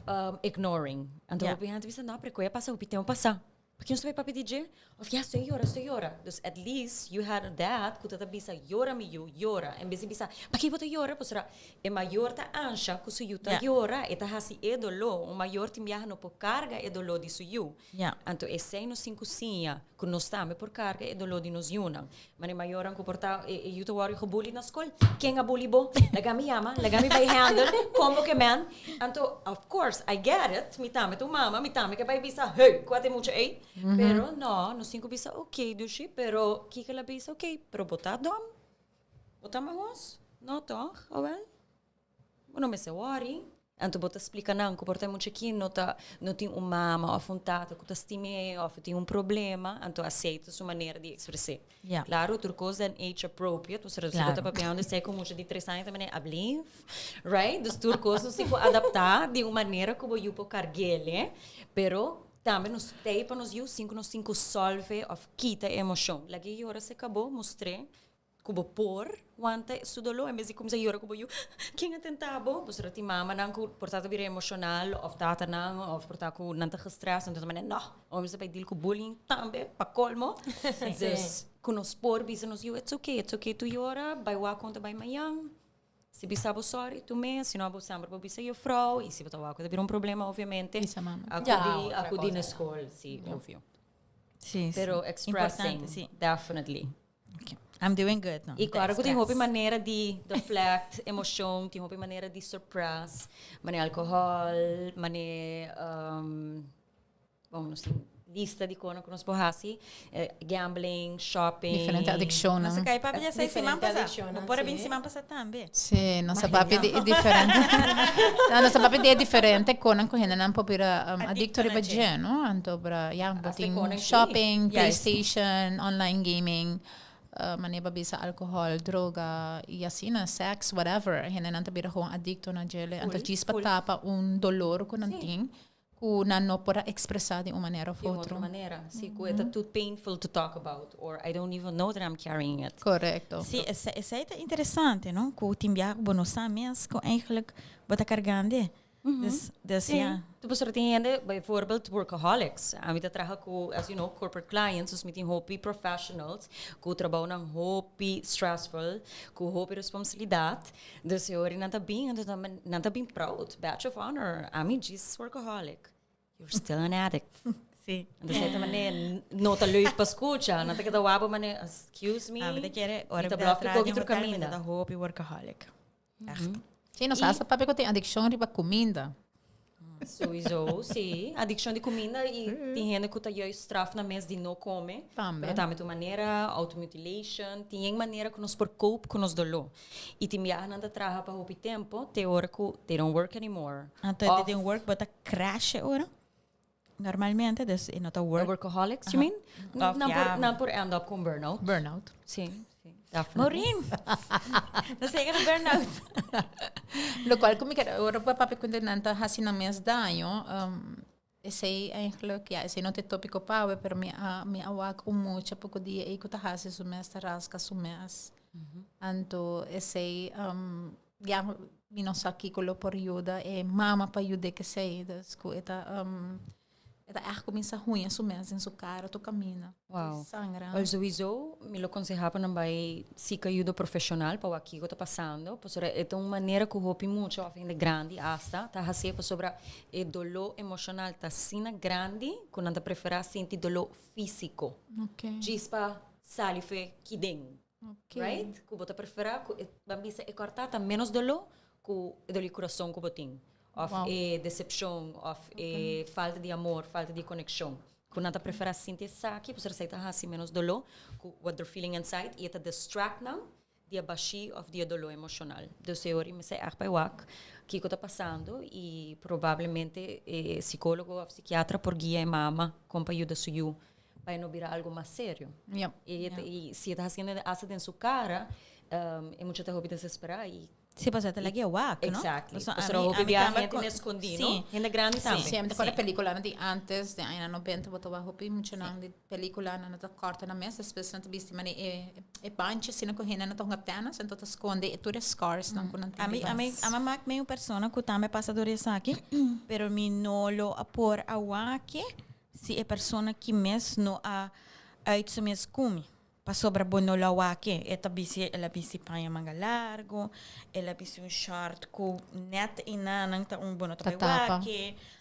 ignoring. Anto hopi hende ta bisa, no, pero koe a pasa hopi tempo pasa. Paki nos ta bai papia di dje? Of ya, estoy yora, estoy yora. Dus at least you had that ku ta ta bisa yora mi yu, yora. En bes di bisa, paki bo ta yora? Pasobra e mayor ta ansha ku su yu ta yora, e ta hasi e doló. Un mayor tin biaha no por karga e doló di su yu. Anto esei nos tin ku siña. Ku nos tambe por karga e doló di nos yunan. Mane mayornan ku por ta e yu ta wòrdu gebully na skol, ken a bully bo? Laga mi yama, laga mi bai handle, kon bo ke men? Anto, of course, I get it, mi tambe ta un mama, mi tambe ke bai bisa, hey, kua ta e mucha ei? Pero no, nos tin ku bisa, ok, dushi, pero kiko el a bisa? Ok, pero bo ta dòm? Bo ta mahos? No tòg? Awèl. Bo no mester worry. Anto bo ta splika nan ku por ta e mucha aki no ta no tin un mama òf un tata ku ta stim'é òf tin un problema, anto asei ta su manera di ekspres'é. Ja. Klaro, tur kos den age appropriate, pasobra si bo ta Klaro. papiando esei ku mucha di tres aña ta manera ablief, right? Dus tur kos nos tin ku adaptá di un manera ku bo yu por karg'el, pero tambe nos tei pa nos yu sin ku nos tin ku sòlve òf kita e emoshon. Lag'é yora se kabó, mustr'é Ku bo por wanta su doló en bes di kuminsá yora ku bo yu, Ken a tenta bo? Pasobra tin mamanan ku por ta ta bira emoshonal òf tatanan òf por ta ku nan ta gestrès, entonces manera no, ora mi sa bai deal ku bullying tambe pa kolmo. Dus ku nos por bisa nos yu, it's okay, it's okay tu yora, bai wak kon ta bai mañan. Si bisa bo sorry tu mes, si no bo semper por bisa jufrouw y si bo ta wak ku ta bira un problema obviamente Bisa mama. Acudi, acudi na skol, si, obvio. Sí, sí. Pero expressing, Importante, sí. definitely. Okay. I'm doing good no. Y claro cu tin hopi manera di deflect emocion, tin hopi manera di suppress, mane alcohol, mane um, bon, nos tin lista di cono cu nos por haci, eh, gambling, shopping. Diferente adiccionnan. Nos a cay papia ya sei siman Diferente pasa. adiccionnan, Bo por a bin sí. siman pasa tambe. Sí, nos a papia di diferente. No, nos a papia di diferente conan cu hendenan por bira um, Adicto adicto riba na dje. dje, no? Anto bra, ja, bo Hasta tin conan sí. shopping, Juist. PlayStation, online gaming, uh, manera bo bisa alcohol, droga y asina, sex, whatever. Hendenan ta bira gewoon adicto na djele. Anto Full, djis pa full. tapa un dolor cu nan tin. Ku nan no por a ekspresá di un manera òf Di un otro. otro manera. Sí, ku e ta too painful to talk about or I don't even know that I'm carrying it. Korekto. Sí, esei, esei ta interesante, no? Ku tin biaha ku bo no sa mes ku eigenlijk bo ta kargando. Dus, dus Sí. ja. Tu pasobra tin hende, bijvoorbeeld workaholics. Ami ta traha ku, as you know, corporate clients, dus mi tin hopi professionals ku trabounan hopi stressful, ku hopi responsabilidat. Dus e ora nan ta bin, anto nan nan ta bin proud, badge of honor, ami djis workaholic. You're still an addict. Sí. Anto esei ta mane no ta leuk pa scucha, nan ta keda wak mane, excuse me, Ah, mi ta kere, ora mi ta mi ta blòf traha koki den tur hotel, mi kaminda. ta hopi workaholic. Echt. Sí, nos hasta papia ku tin adikshon riba kuminda. Sowieso, sí. Adiccion di cuminda y tin hende cu ta juist straf nan mes di no come. Tambe. Pero tambe ta un manera, automutilation, tin yen manera cu nos por cope cu nos dolor. Y tin biaha nan ta traha pa hopi tempo, te ora cu they don't work anymore. Anto Of e den work bo ta crash e ora? Normalmente, dus e no ta work. The workaholics, you mean? Of, Nan ja. por, nan por end up con burnout. Burnout. Sí, sí, definitely. Maureen! Nos yega na burnout. Locual cu mi ker ora bo papia cu nan ta haci nan mes daño, um, Esey eigenlijk, ja, esey no ta e topico pa awe, pero mi a wak un mucha poco dia ey cu ta haci su mes, ta rasca su mes. Anto esey, ja, mi no sa kico lo por yuda e mama pa yuda cu esey. Dus cu e ta echt cuminsa huña su mes den su cara tur camina. Sangra. Wel, sowieso, mi lo conseha pa nan bay busca ayudo profesional pa wak kico ta pasando. Pasobra e ta un manera cu hopi mucha of hende grandi hasta ta haci, pasobra e dolor emocional ta asina grandi cu nan ta prefera sinti dolor fisico. Djis pa sali for di kiden. Right? Cu bo ta prefera cu e ban bisa e corta ta menos dolor cu e dolor di curason cu bo tin. Of e decepcion, of e falta di amor, falta di conexion. Cu nan ta prefera sinti esaki, pasobra esey ta hasi menos dolor cu what they're feeling inside y ta distract nan di e bashi of di e dolor emocional. Dus e ora mi sa echt bay wak kico ta pasando y probablemente psicologo of psikiatra por guia e mama con pa yuda su yiu pa no bira algo mas serio. Y si ta haciendo hasta den su cara, e mucha ta hopi desespera y Si, pasobra ta lag'e wak, no? Exactly. Pasobra hopi biaha hende ta escondi, no? Hende grandi tambe. Si, mi ta acorda pelicula di antes, den aña 90, bo ta wak hopi mucha nan di pelicula nan ta corta nan mes, despues nan ta bisti mane e banchi asina cu hende nan ta hunga tennis, enton ta sconde e tur e scars nan cu nan tin. Ami mak mi un persona cu tambe pasa door esaki, pero mi no lo a por a wak si e persona ki mes no a uit su mes cu mi. Pasobra bo no lo wak, e ta bisti, el a bisti paña manga largo, el a bisti un short cu net enanan ta un bo no ta Ta tapa. wak.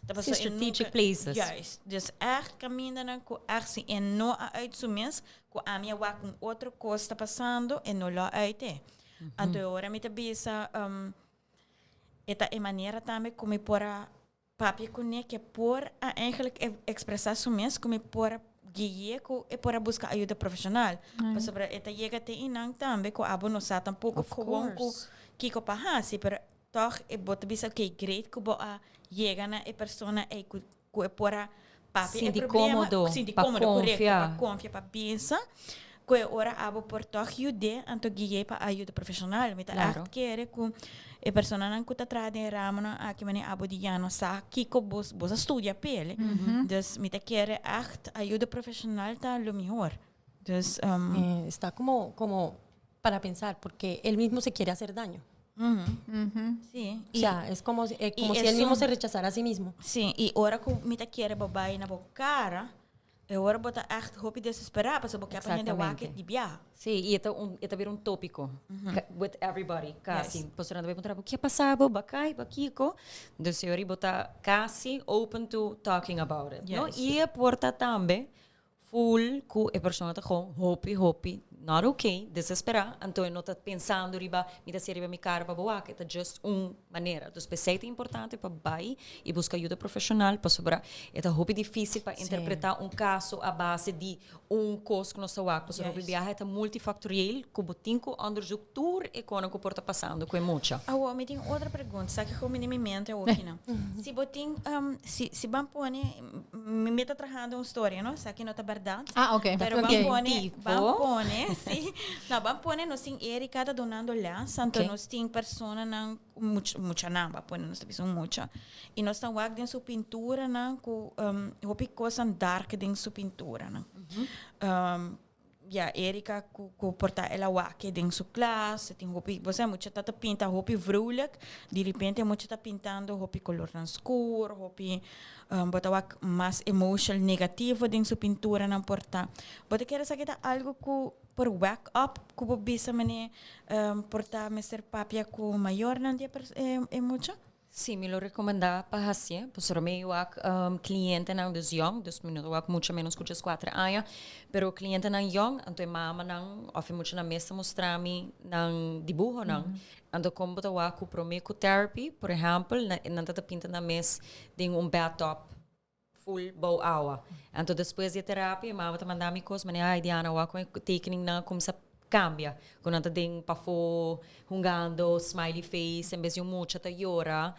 Ta paso e strategic nunca places. Juist. Dus echt camindanan cu echt si e no a uit su mes, cu ami a wak un otro cos ta pasando, e no lo uit e. Anto ora mi ta bisa, e ta e manera tambe cu mi por a papia cune cu por a eigenlijk expresa su mes, cu mi por a guia cu e por a busca ayuda profesional. Pasobra e ta yega te einan tambe cu abo no sa tampoco gewoon cu kico pa hasi, pero toch e bo ta bisa, okay, great cu bo a yega na e persona ey cu e por a papia e Sinti problema, comodo, sinti pa comodo, correcto, confia. Pa confia, pa pensa, cu e ora abo por toch yude, anto guia pa ayuda profesional. Mi ta echt kere cu e personanan cu ta traha den ramo nan aki, mane abo di ya no sa kico bos a studia pele. Dus mi ta kere echt ayuda profesional ta lo mihor. Dus Está como para pensar, porque él mismo se quiere hacer daño. O sea, es como y si él mismo se rechazara a sí mismo. Si, y ora cu mi ta kere bo bay na bo cara, e ora bo ta echt hopi desespera, pasobra bo kier pa hende wak di biaha. Si, y e ta bira un topico with everybody, casi. Pasobra nan ta puntra, kico a pasa bo, b'a cay, b'a kico? Dus e ora bo ta casi open to talking about it, no? Y e por ta tambe full cu e persona ta gewoon hopi, hopi, not okay, desespera, anto no ta pensando riba, mi ta riba mi cara pa bo wak, ta just un manera. Dus p'esey ta importante pa bay y busca ayudo profesional, pasobra e ta hopi dificil pa interpreta un caso a base di un cos cu nos ta wak, pasobra hopi biaha ta multifactorieel, cu bo tin cu onderzoek tur e cosnan cu por ta pasando cu e mucha. Awo, mi tin otro pregunta, sa cu mi mi mente aki no. Si bo tin, si ban pone, mi ta trahando un storia, no? Sa cu no ta berdad. Ah, ok. Pero ban pone, ban pone, si. No, ban pone, nos tin Erika ta dunando les, anto nos tin personanan mucha, mucha nan, ban pone nos ta bisa mucha. Y nos ta wak den su pinturanan cu hopi cosnan dark den su pinturanan. Ja, Erika cu por ta el a wak den su klas, tin hopi, bo sa, mucha ta pinta hopi vrolijk, di repente mucha ta pintando hopi colornan scur, hopi bo ta wak mas emotion negativo den su pinturanan por ta. Bo ta kere sa cu ta algo cu por wake up, cu bo bisa mane por ta mester papia cu mayornan di e mucha? Si, mi lo recomenda pa haci, pasobra mi wak clientenan dus young, dus mi no wak mucho menos cu 4 aña, pero clientenan young, anto e mamanan, of e muchanan mes ta mustra mi nan dibuhonan. Anto como ta wak cu prome cu therapy, por ehempel, nan ta pinta nan mes den un bathtub full bou awa. Anto despues di terapia, mama ta manda mi cos, mane, "Ai Diana, wak con tekening nan cuminsa cambia. Cu nan ta den pafo hungando, smiley face, en bes di un mucha ta yora."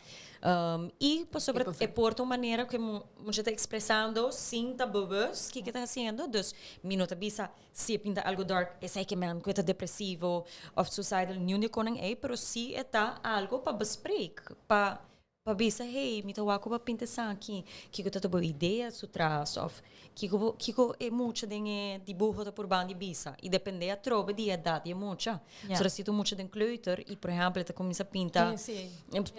Y pasobra e por ta un manera cu mucha ta expresando sin ta bewust kico ta haciendo. Dus mi no ta bisa si e pinta algo dark, esey kiermen cu ta depresivo of suicidal, ningun di cosnan ey, pero si e ta algo pa bespreek, pa Pa bisa, hey, mi ta wak ku bo a pinta esaki, kiko ta ta bo idea su tras òf kiko bo kiko e mucha den e dibuho ta purban di bisa. I dependé atrobe di e edat di e mucha. Ja. Sora si ta un mucha den kleuter i por ehèmpel e ta kuminsá pinta Sí,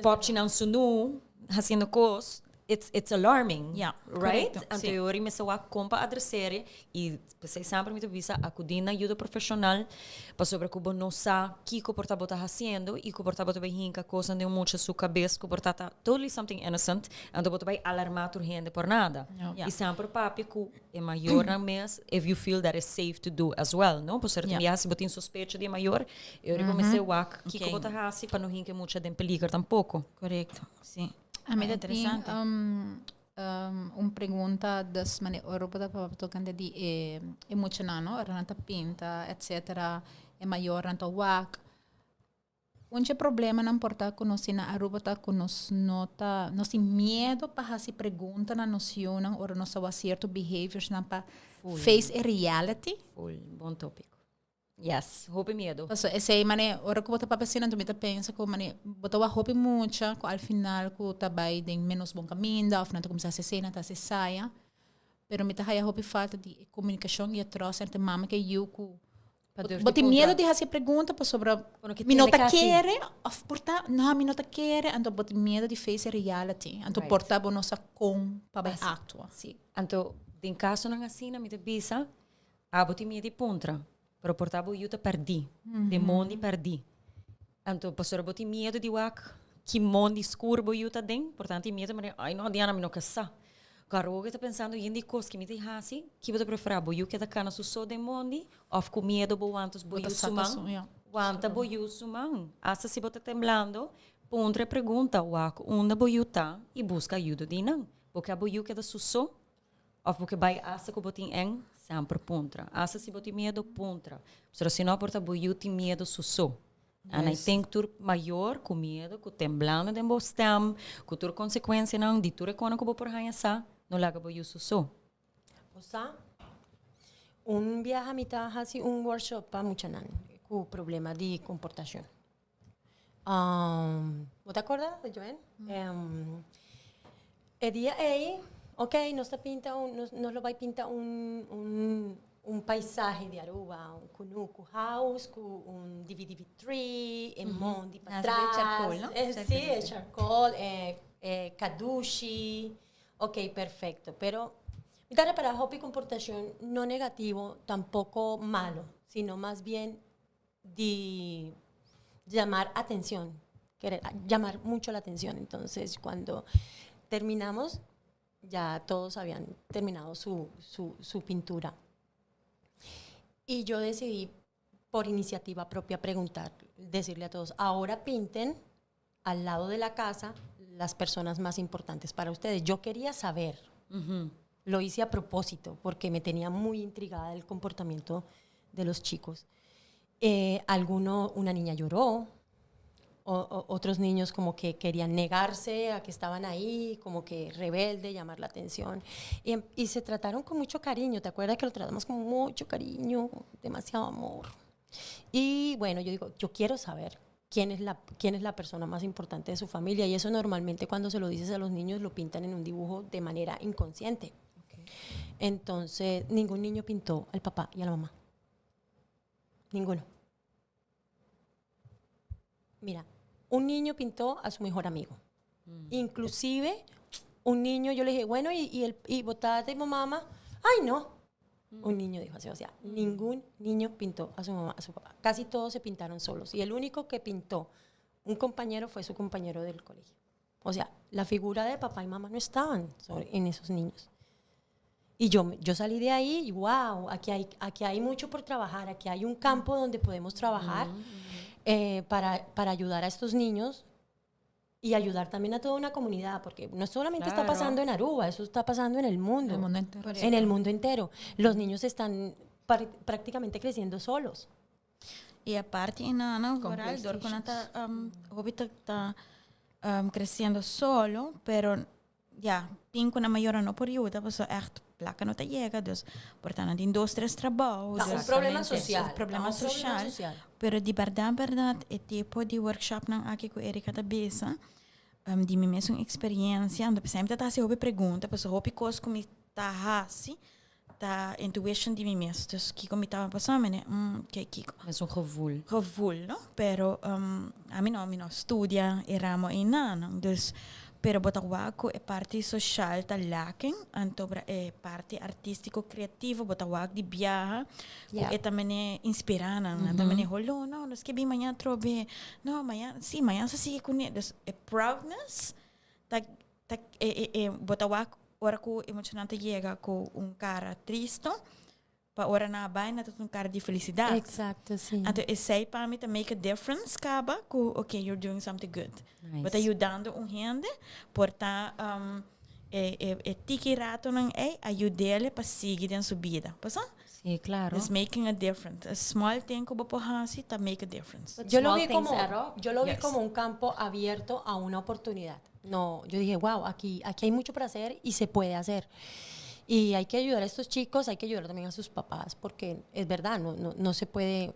pòpchinan sunú hasiendo kos, it's it's alarming, Ja, right? korekto, Anto sí. e ora mester wak kon pa adres'é i P'esei semper mi ta bisa akudí na ayuda profeshonal pasobra ku bo no sa kiko por ta bo ta hasiendo i ku por ta bo ta bai hinka kosnan den un mucha su kabes ku por ta ta totally something innocent anto bo ta bai alarmá tur hende por nada. I semper papia ku e mayornan mes if you feel that is safe to do as well, no? Pasobra tin biaha si bo tin sospecho di e mayor e ora bo mester wak kiko bo ta hasi pa no hinka e mucha den peliger tampoko. Korekto, si. A mi ta tin Un pregunta dus mane ora bo ta papia tocante di e e muchanan no ora nan ta pinta etcetera e mayornan ta wak un dje problemanan por ta ku nos tin na Aruba ta ku nos no ta nos tin miedo pa hasi pregunta na nos yunan ora nos ta wak cierto behaviors nan pa face e reality. Full, bon topico. Yes, hopi miedo. Paso esei mane ora ku bo ta papia asina anto mi ta pensa ku mane bo ta wak hopi mucha ku al final ku ta bai den menos bon kaminda òf nan ta kuminsá hasi esei nan ta hasi esaya. Pero mi ta haya hopi falta di e komunikashon i e tròst entre mama ku e yu ku Pa durf bo di tin miedo puntra. di hasi e pregunta pasobra Bo no ke mi no tende ta kasi. kere òf por ta no mi no ta kere anto bo tin miedo di face e reality anto Right. por ta bo no sa kon pa bai Basi. aktua. Si. Anto den kasonan asina mi ta bisa Abo tin miedu di puntra, pero por ta bo yu ta pèrdí, den mondi pèrdí. Anto pasobra bo tin miedu di wak ki mondi skur bo yu ta den, por tanto tin miedu manera, ai no Diana mi no ke sa. Karo ta pensando yen di kos ki mi ta hasi, ki bo ta preferá bo yu keda kana su so den mondi òf ku miedu bo wanta bo yu su man? Wanta bo yu su man. Asta si bo ta temblando, puntra e pregunta, wak unda bo yu ta i buska ayuda di nan. Bo ke bo yu keda su so? Of bo ke bai asta ku bo tin eng, semper puntra. Asta si bo tin miedu, puntra. Pasobra si no por ta bo yu tin miedu su so. And I think tur mayor ku miedu, ku temblando den bo stem, ku tur konsekuensianan di tur e konan ku bo por haña sa, no laga bo yu su so. Bo sa, un biaha mi ta hasi un workshop pa muchanan ku problema di komportashon. Bo ta acorda, Joen? E dia ei, ok, nos ta pinta un, nos, nos lo bai pinta un, un, un paisahe di Aruba, un kunuku house ku un divi divi tree, e mondi Ah, patras. charcoal, no? Sí, e charcoal, e, e kadushi. Ok, perfecto. Pero mi ta repara hopi comportacion no negativo, tampoco malo, sino mas bien di llamar atención, querer llamar mucho la atención. Entonces, cuando terminamos, ya todos habían terminado su, su, su pintura. Y yo decidí, por iniciativa propia, preguntar, decirle a todos, ahora pinten al lado de la casa las personas más importantes para ustedes. Yo quería saber. Lo hice a propósito porque me tenía muy intrigada el comportamiento de los chicos. Alguno, una niña lloró, otros niños como que querían negarse a que estaban ahí, como que rebelde, llamar la atención. Y se trataron con mucho cariño, ¿te acuerdas que lo tratamos con mucho cariño, demasiado amor? Y bueno, yo digo, yo quiero saber quién es la persona más importante de su familia. Y eso normalmente cuando se lo dices a los niños lo pintan en un dibujo de manera inconsciente. Entonces, ningún niño pintó al papá y a la mamá. Ninguno. Mira, un niño pintó a su mejor amigo. Inclusive, un niño, yo le dije, bueno, y el, y bo tata y mama? Ay, no. Un niño dijo así, o sea, ningún niño pintó a su mamá, a su papá. Casi todos se pintaron solos. Y el único que pintó un compañero fue su compañero del colegio. O sea, la figura de papá y mamá no estaban en esos niños. Y yo salí de ahí y wow, aquí hay mucho por trabajar, aquí hay un campo donde podemos trabajar para ayudar a estos niños y ayudar también a toda una comunidad, porque no solamente está pasando en Aruba, eso está pasando en el mundo. En el mundo entero. En el mundo entero. Los niños están prácticamente creciendo solos. Y aparte, no, vooral door cu ta hopi ta creciendo solo, pero ja, tin cu nan mayor no por yuda, pues echt placa no ta yega, dus por tanto tin dos, tres trabou. Ta un Dus, problema social. Un problema Ta un problema social. social. Pero di berdad, berdad, e tipo di workshop nan aki cu Erika ta bisa. Di mi mesun experiencia, anto p'esei mi ta hasi hopi pregunta, pasobra hopi cos cu mi ta hasi ta intuition di mi mes. Dus kico mi ta pasando, mi ke kico. Mesun gevoel. Gevoel, no? Pero ami no, mi no studia e ramo einan. Dus, pero bo ta wak cu e parti social ta lacking, anto e parti artistico creativo bo ta wak di biaha Ku e ta mene inspirá nan, nan ta mene holó, no, nos ke bin mañana atrobe, no, mañana, sí, mañana sa sigui kuné. Dus e proudness ta ta e e e bo ta wak ora ku e muchanan ta yega ku un kara tristo, pa ora nan a bai nan ta un kara di felisidat. Exacto, sí. Anto esei pa mi ta make a difference kaba ku okay you're doing something good. Nice. Bo ta yudando un hende por ta e e e tiki ratonan ei a yud'é pa sigui den su bida. Pasa? Sí, claro. It's making a difference. A small thing ku bo por hasi ta make a difference. Yo lo Small vi things como, add up. yo lo vi Yes. como un campo abierto a una oportunidad. No, yo dije, wow, aquí, aquí hay mucho para hacer y se puede hacer. Y hay que ayudar a estos chicos, hay que ayudar también a sus papás, porque es verdad, no, no, no se puede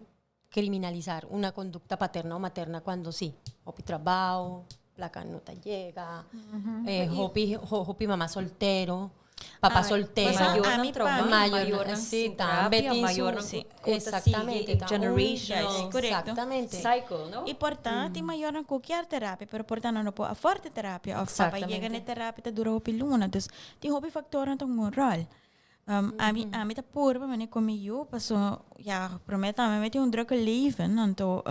criminalizar una conducta paterna o materna cuando sí, hopi trabao, placa no te llega, hopi, hopi mamá soltero, papá Ah, soltero. pues, a Mayor mi trauma, pa- Mayor, mayor sí, sin también terapia, tin mayor su- sí, exactamente, ta un- generational Yes, correcto. Exactamente. cycle, no? Y por ta, tin mayornan ku kier terapia, pero por ta nan no por afford e terapia. Of papa Exactamente. yega na e terapia ta dura hopi luna. Dus tin hopi factornan ta hunga un rol. Ami, ami ta purba manera ku mi yu, paso ya, promé tambe mi tin un drukke leven, anto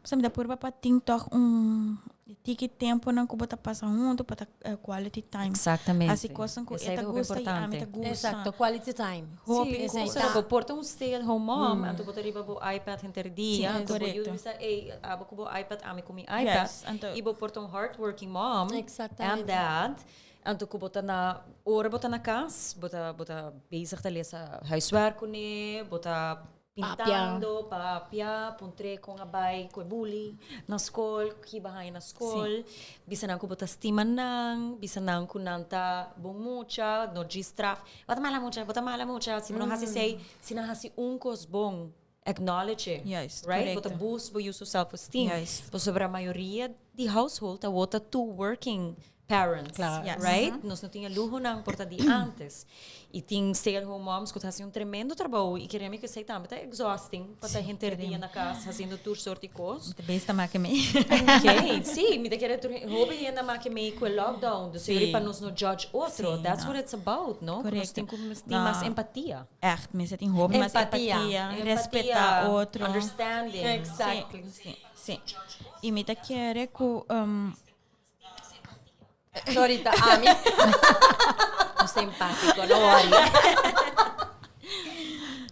paso mi ta purba pa tin tòg un tiki temponan ku bo ta pasa huntu pa ta quality time. Exactamente. Hasi kosnan ku e Esei ta ta hopi gusta i ami ta importante. gusta. Exacto, quality time. Hopi Sí, esei kos. ta. Bo por ta un stay at home mom, anto bo ta riba bo iPad henter dia, Sí, anto bo yu correcto. bisa, ey, abo ku bo iPad, ami ku mi iPad. Yes, anto- I bo por ta un hardworking mom Exactamente. and dad. Anto ku bo ta na, ora bo ta na kas, bo ta, bo ta bezig ta lesa huiswerk kuné, bo ta pintando, papia, puntr'é kon a bai ku e bully na skol, ki bo a haña na skol, bisa nan ku bo ta stima nan, bisa nan ku nan ta bon mucha, no djis straf, bo ta mala mucha, bo ta mala mucha, si bo no hasi esei, si nan hasi un kos bon, acknowledge it, Juist, right? Bo ta correcto. boost bo yu su self-esteem. Juist. Pasobra mayoria di household awor ta two working parents, Claro. Yes. right? Nos no tin e luhonan por ta di antes. Y tin stay-at-home moms cu ta haci un tremendo trabou y kere mi cu esey tambe ta exhausting pa ta henter dia na cas haciendo tur soort di cos. Mi ta bes ta make mei. Ok, sí, mi ta kere tur hopi hende a make mei cu e lockdown, dus Sí. pa nos no judge otro. Sí, That's no. what it's about, no? Cu nos Correcto. tin cu tin No. mas empatia. Echt, mester tin hopi mas Empatia. empatia, Empatia, respetá otro. Understanding. Exactly. Sí, sí. I mi ta kere ku um, Sorry, ta ami. Nos ta empático, no worry.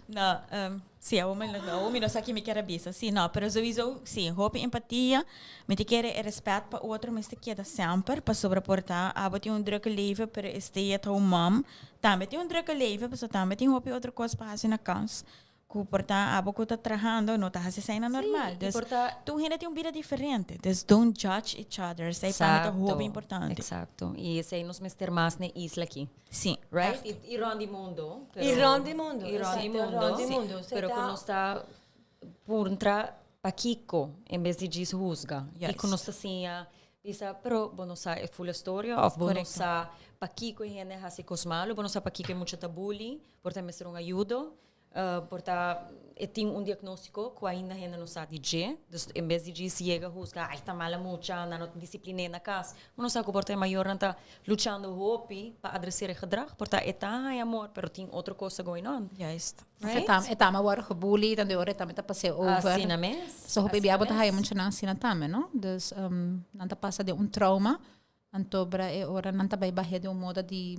No, um, sí, awor mi, awor mi no sa ki mi kier a bisa. Sí, no, pero sowieso, sí, hopi empatia. Mi ta kere e respet pa otro mester keda semper, pasobra por ta abo tin un drukke leven, pero e stay at home mom tambe tin un drukke leven, pasobra tambe tin hopi otro kos pa hasi na kas. Ku por ta abo ku ta trahando no ta hasi esei na normal. i Dus por ta- tur hende tin un bida diferente. Dus don't judge each other. Esei pa mi ta hopi importante. Exacto. I esei nos mester mas n'e isla aki. Sí. Right? I, i rond di mundo. Pero, I rond di mundo, I rond di exacto, mundo. rond di mundo. Osea Pero ku ta- nos ta puntra pakiko en bes di djis husga. Juist. I ku nos ta siña bisa, pero bo no sa e full storia of bo no Correcto. sa pakiko e hende hasi kos malo, bo no sa pakiko e mucha ta bully, por ta mester un ayudo. Por ta e tin un diagnóstiko ku ainda hende no sa di dje. Dus en bes di djis yega husga, ai ta mala mucha, nan no ta disiplin'é na kas. Bo no sa ku por ta e mayornan ta luchando hopi pa adreser e gedrag. Por ta e ta haña amor, pero tin otro kos ta going on. Juist. Right? E tam, e tam a wòrdu gebullied, en de ora e tambe ta pas'é over. Asina mes. So hopi Asina bia bo ta mes. haya muchanan asina tambe, no? Dus nan ta pasa den un trauma, anto bra e ora nan ta bai bah'é den un moda di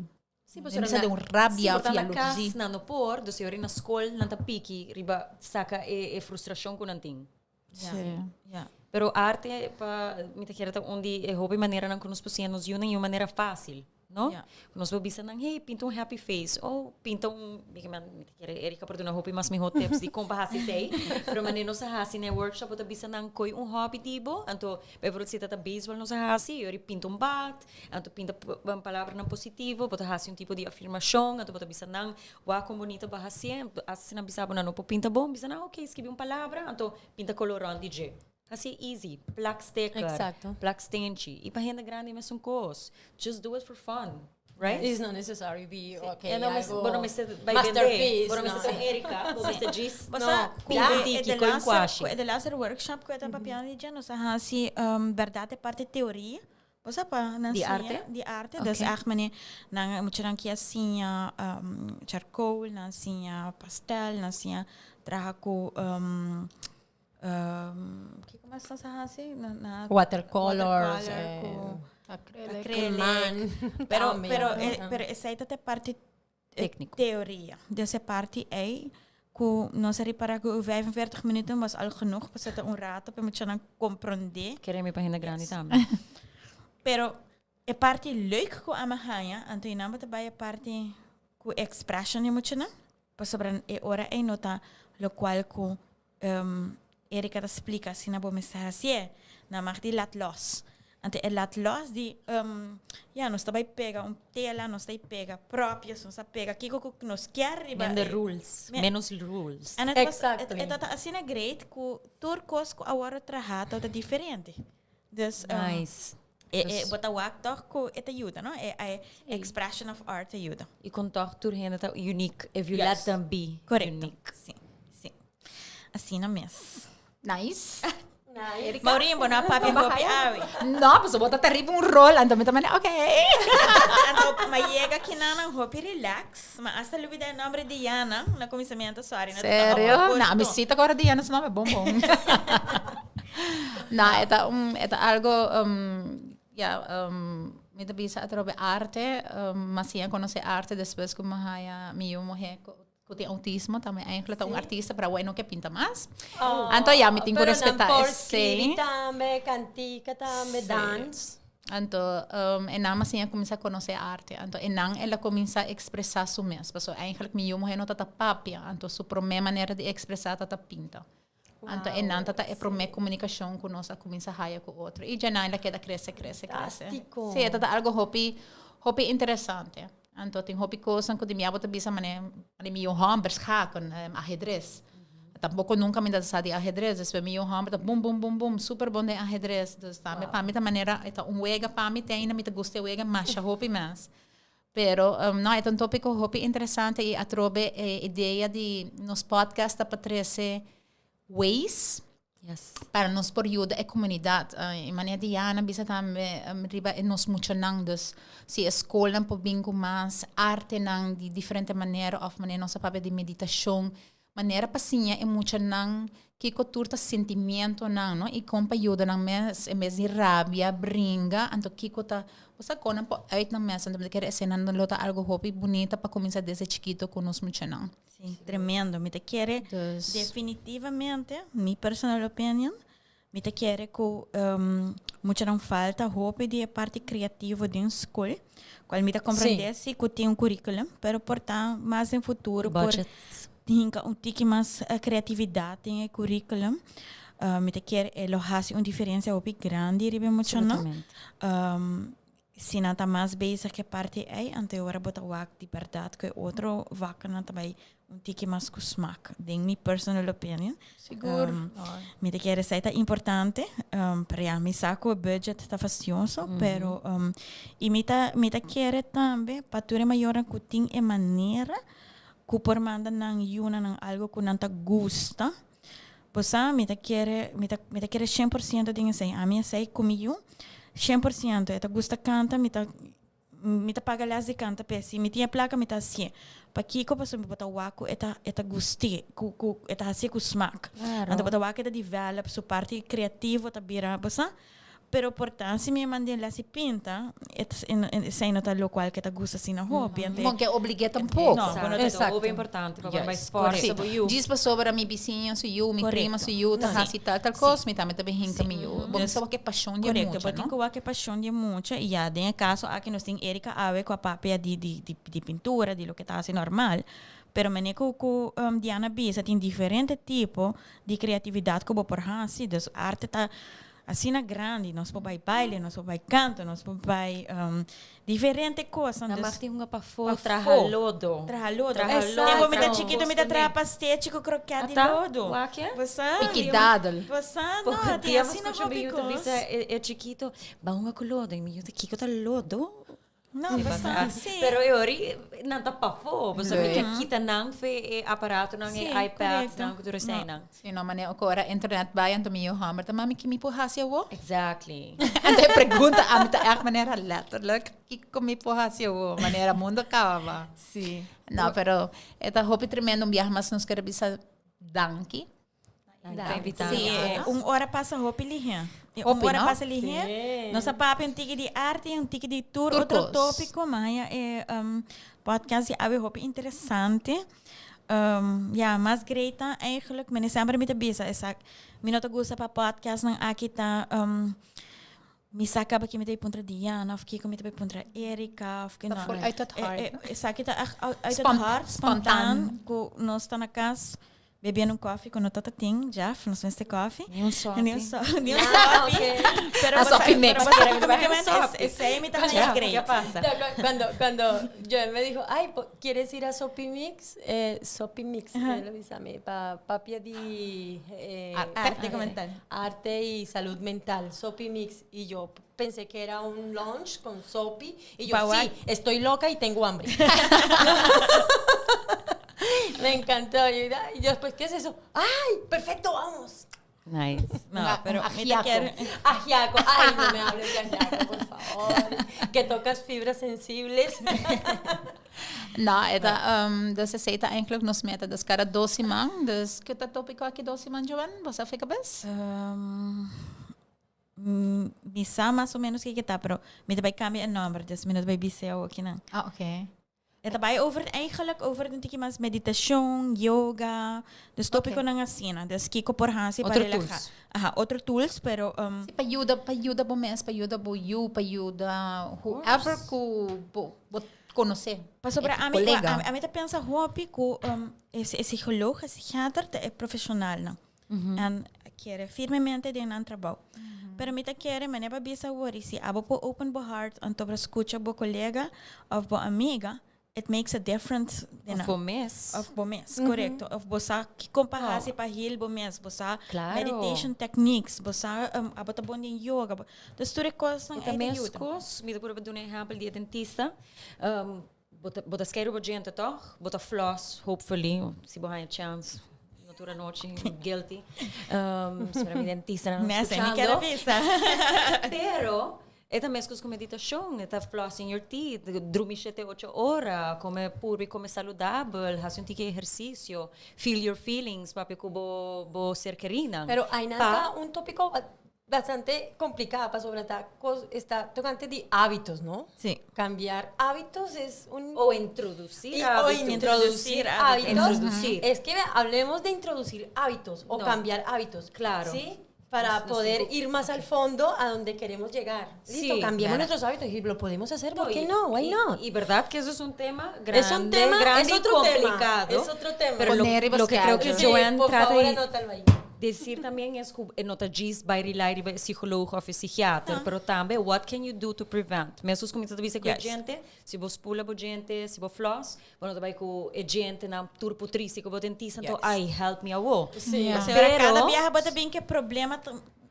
Sí, Den pasobra bisa na den un rabia sí, of por ta na jaloezie. kas nan no por, dus e ora na skol nan ta piki riba saka e e frustrashon ku nan tin. Sí. Ja. Pero arte pa mi ta kere ta un di e hopi maneranan ku nos por siña nos yunan i un manera fásil, no? Ja. Ku nos por bisa nan, hey, pinta un happy face, oh, pinta un, mi ta kere Erika por duna hopi mas mihó tips di kon pa hasi esei, pero manera nos a hasi na e workshop bo ta bisa nan koi un hobby di bo, anto bijvoorbeeld si ta ta baseball nos a hasi, e ora pinta un bat, Anto pinta palabranan positivo, bo ta hasi un tipo di afirmashon, anto bo ta bisa nan wak kon bonito bo a hasié, anto asta si nan bisa bo nan no por pinta bon, bisa nan ok, skibi un palabra, anto pinta kolor rònt di dje. Hasi easy, plak sticker, plak stenchi. Y pa hende grandi mesun cos. Just do it for fun, right? It's not necessary be, okay, E no mes, algo bo no mester bai bende, masterpiece, bo no no. mester ta Erika, bo mester djis Bo No, sa, ku ku un e tiki, de ku un laatste, kwashi. ku e de laatste workshop ku e ta papiando di dje, nos a hasi berdad e parti teoria. Bo sa pa nan Di siña arte? di arte, dus Ok. echt mane nan muchanan kia siña charcoal, nan siña pastel, nan siña traha ku Kiko mas nos a hasi? Na, na Watercolors, watercolor eh, ku Acrylic. acrylic. Man. Pero, Tambe, pero, ja. eh, pero esei ta e parti eh, Técnico. teoria. Dus e parti ei ku nos a ripara ku 45 minuten was al genoeg pa zeta un rato pa muchanan comprende. Kere mi pa hende grandi tambe. Pero e parti leuk ku ami a haña, anto i nan bo ta bai e parti ku expression di muchanan, pasobra e ora ei no ta lokual ku Erika ta splika asina bo mester hasié, nan mag di lat lòs. Anto e lat lòs di, ya, nos ta bai pega un tela, nos ta pega propios, nos ta pega kiko ku nos kier riba. Minder rules, menos rules. En het was, e tabata asina great ku tur kos ku a wòrdu trahá tabata diferente. Dus, Nice. E, e, bo ta wak toch ku e ta yuda, no? E, e expression of art ta yuda. I kon toch tur hende ta unique if you let them be Correcto. unique. Si, si. Asina mes. Nice. Nice. Maureen, bo no a papia hopi awe. No, pasobra bo ta ta riba un rol, anto mi ta manda, ok. Anto, ma yega kinanan hopi relax, ma hasta lubida e nomber di Diana na kuminsamentu, sorry. No ta Serio? op No, mi gusto. si ta kòrda Diana su nomber bon bon. No, e ta un, e ta algo, ya, mi ta bisa atrobe arte, mi a siña konosé arte despues ku mi a haya mi yu muhé ku ku tin outismo, tambe eigenlijk ta un artista, pero awor e no ke pinta mas. Anto ya, mi tin ku Pero nan respetá por esei. skribi tambe, kantika tambe, dans. Anto e nan a siña kuminsá konosé arte. Anto e nan el a kuminsá ekspresá su mes. Pasobra eigenlijk mi yu muhé no ta ta papia, anto su promé manera di ekspresá ta ta pinta. Anto e nan ta ta e promé komunikashon ku nos a kuminsá haya ku otro. I djanan el a keda krese, krese, krese. Fantástiko. Sí, e ta ta algo hopi, hopi interesante. Anto tin hopi kosnan ku di mi abo ta bisa manera, manera mi yu hòmber schaken, ahedres. Tampoko nunka mi ta sa di ahedres. Despues mi yu hòmber ta bum, bum, bum, bum, super bon den ahedres. Dus tambe pa mi ta manera, e ta un wega pa mi, te ainda mi ta gusta e wega masha hopi mas. Pero no, e ta un tópiko hopi interesante i atrobe e idea di nos podcast ta pa trese ways Yes. para nos por yuda e komunidat. E manera Diana bisa tambe riba e nos muchanan. Dus si e skolnan por bin ku mas artenan di diferente manera òf manera nos a papia di meditashon, manera pa siña e muchanan kiko tur ta sentimientonan, no? I kon pa yuda nan mes en bes di rabia, bringa, anto kiko ta, bo sa kon nan por uit nan mes, anto mi ta kere esei nan lo ta algo hopi bunita pa kuminsá desde chikito ku nos muchanan. Sí, tremendo. Mi ta kere Dus. definitivamente, mi personal opinion, mi ta kere ku muchanan falta hopi di e parti creativo den skol, kual mi ta komprendé si ku tin un curriculum, pero por ta mas den futuro por Budgets. hinka un tiki mas creatividat den e curriculum. Mi ta kere e lo hasi un diferencia hopi grandi riba e muchanan. Absolutamente. Si nan ta mas bezig ku e parti ei, anto e ora bo ta wak di bèrdat ku e otro vaknan ta bai un tiki mas ku smak, den mi personal opinion. Sigur. Mi ta kere esei ta importante, pero ya, mi sa ku e budget ta fastioso, pero i mi ta mi ta kere tambe pa tur e mayornan ku tin e manera ku por manda nan yunan nan algu ku nan ta gusta, Bo sa, mi ta kere, mi ta, mi ta kere 100% den esei. Ami esei ku mi yu, 100%. E ta gusta kanta, mi ta, mi ta paga les di kanta p'e. Si mi tin e plaka, mi ta hasié. Pakiko? Pasobra bo ta wak ku e ta, e ta gust'é, ku, ku e ta hasié ku smak. Claro. Anto bo ta wak e ta develop, su parti kreativo ta bira, bo sa? Pero por ta si mi a mand'é les di pinta, e ta, esei no ta lokual ku e ta gusta asina hopi. Anto e. Bon ke oblig'é tampoko. No, bo no ta. Exacto. Hopi importante pa bo bai forsa bo yu. Djis pasobra mi bisiña su yu, mi prima su yu ta hasi tal tal kos, mi tambe ta bin hinka mi yu. Bo mester wak e pashon di e mucha, no? Korekto, bo tin ku wak e pashon di e mucha i ya den e kaso aki nos tin Erika awe ku a papia di di di pintura, di loke ta hasi normal, pero mene ku ku Diana bisa tin diferente tipo di kreatividat ku bo por hasi, dus arte ta. Asina grandi, nos por bai baile, nos por bai canto, nos por bai diferente cosnan. Nan Dus mag tin hunga pafó, pafó. traha lodo. Traha lodo. Traha lodo. Tempo mi ta Traha chikito mi ta traha pastechi cu kroket di Ata, lodo. wak e? Bo sa? Piki dadel. Bo sa? No, Poco tin dia mi asina scucha mi hopi yu ta cos. bisa e e chikito, Ba hunga cu lodo. Y mi yu ta, Kico ta lodo? No, Sí, basta, basta. sí. Pero e ori nan ta pafó, pasobra mi ke kita nan fe e aparatonan, e Sí, iPads correcto. nan ku tur eseinan. Sí, no, manera ku ora internet bai anto mi yu hòmber ta mami ki mi por hasi awo? Exactly. Anto e pregunta ami ta ègt manera letterlijk, kiko mi por hasi awo? Manera mundo kaba. Sí. No, pero e ta hopi tremendo un biaha mas nos kere bisa danki. Sí, un ora pasa hopi lihé. Un Hopi, ora no? pasa lihé. Nos a papia un tiki di arte, un tiki di tur Tur otro kos. tópiko, ma haña e podcast di awe hopi interesante. Ya, mas great ta eigenlijk, mene semper mi ta bisa esak, mi no ta gusta pa podcastnan aki ta Mi sa kaba ki mi ta bai puntra Diana of kiko mi ta bai puntra Erika of ki Ta no. full uit het hart. Esaki ta echt uit het Spont- hart, spontaan. spontaan, ku nos ta na kas bebiendo un koffie ku no tata tin, Jeff, nos mester koffie. Ni un sopi. Ni un so, ni un sopi. Pero A bo sa- sopi mix. pero bo sa kiko mi ta mende, esei mi ta haña ¿Qué great. pasa? Ya, cuando Joel me dijo, ay, ¿quieres ir a Sopi Mix? Sopi Mix, que lo dice a mí, pa, papia di... Arte. Arte mental. Arte y salud mental, Sopi Mix. Y yo pensé que era un lunch con Sopi. Y yo, Pa sí, estoy loca y tengo hambre. Me encantó. Y yo después, ¿qué es eso? ¡Ay, perfecto, vamos! Nice. No, Un pero un mi ta ajiaco. kier- Ajiaco. Ay, no me hables de ajiaco, por favor. Que tocas fibras sensibles. No, e ta, dus esei ta eigenlijk nos meta. Dus kada dos siman. Dus kiko ta tópiko aki dos siman, Joan? Bo sa fe kabes? Mi sa mas o menos kiko ta, pero mi ta bai kambia e nòmber, dus mi no ta bai bis'é awokinan. Ah, oké. E ta bai over, eigenlijk over un tiki mas meditashon, yoga, dus tópikonan asina. Dus kiko por hasi pa Otro relahá. tools. Aha, otro tools, pero Sí, pa yuda, pa yuda bo mes, pa yuda bo yu, pa yuda whoever ku bo, bo konosé. Pasobra E ami, kolega. ami ta pensa hopi ku e psicoloog, e psichiater ta e profesionalnan. En kere firmemente den nan trabou. Pero mi ta kere, mane bo a bisa awor, i si abo por open bo hart anto por skucha bo kolega of bo amiga, it makes a difference den Of nan. bo mes. Of bo mes, korekto. Of bo sa kiko pa hasi pa heal bo mes, bo sa Claro. meditation techniques, bo sa abo ta bon den yoga. Dus tur e kosnan E ta ei ta mes yuda. kos, mi ta purba duna ehèmpel di e dentista. Bo ta skeiru bo djente tòg? Bo ta floss, hopefully, si bo haña chance. No tur anochi, guilty. Spera mi dentista nan Mesa, mi escuchando. quiero bisa. Pero, e ta meskos ku meditashon, e ta flossing your teeth, drumi shete ocho ora, kome puru i kome saludabel, hasi un tiki ehersisio, feel your feelings, papia ku bo bo ser kerinan. Pero ainan Pa ta un tópiko bastante complicada pasobra ta cos esta tocante di hábitos, no? Sí. Cambiar hábitos es un O introducir Y, o hábitos. introducir hábitos. Introducir. Es que hablemos de introducir hábitos o No. cambiar hábitos. Claro. ¿Sí? Para Nos poder cinco- ir más al fondo a donde queremos llegar. Listo, Sí, cambiemos claro. nuestros hábitos y lo podemos hacer, ¿por No, qué y- no? Why y- not? Y verdad que eso es un tema grande, Es un tema, grande es y otro tema, complicado. es otro tema. Pero lo, Poner y lo que creo que buscar. Sí, Joanne por trata favor, de anótalo ahí. decir también es ku e no ta djis bai rely riba e psicoloog of e psichiater, pero tambe what can you do to prevent? Mesos ku mi ta bisa ku e djente, si bo spula bo djente, si bo floss, bo no ta bai ku e djentenan tur putri si ku bo dentista, anto ai help mi awo. Sí. Pero kada biaha bo ta bin ku e problema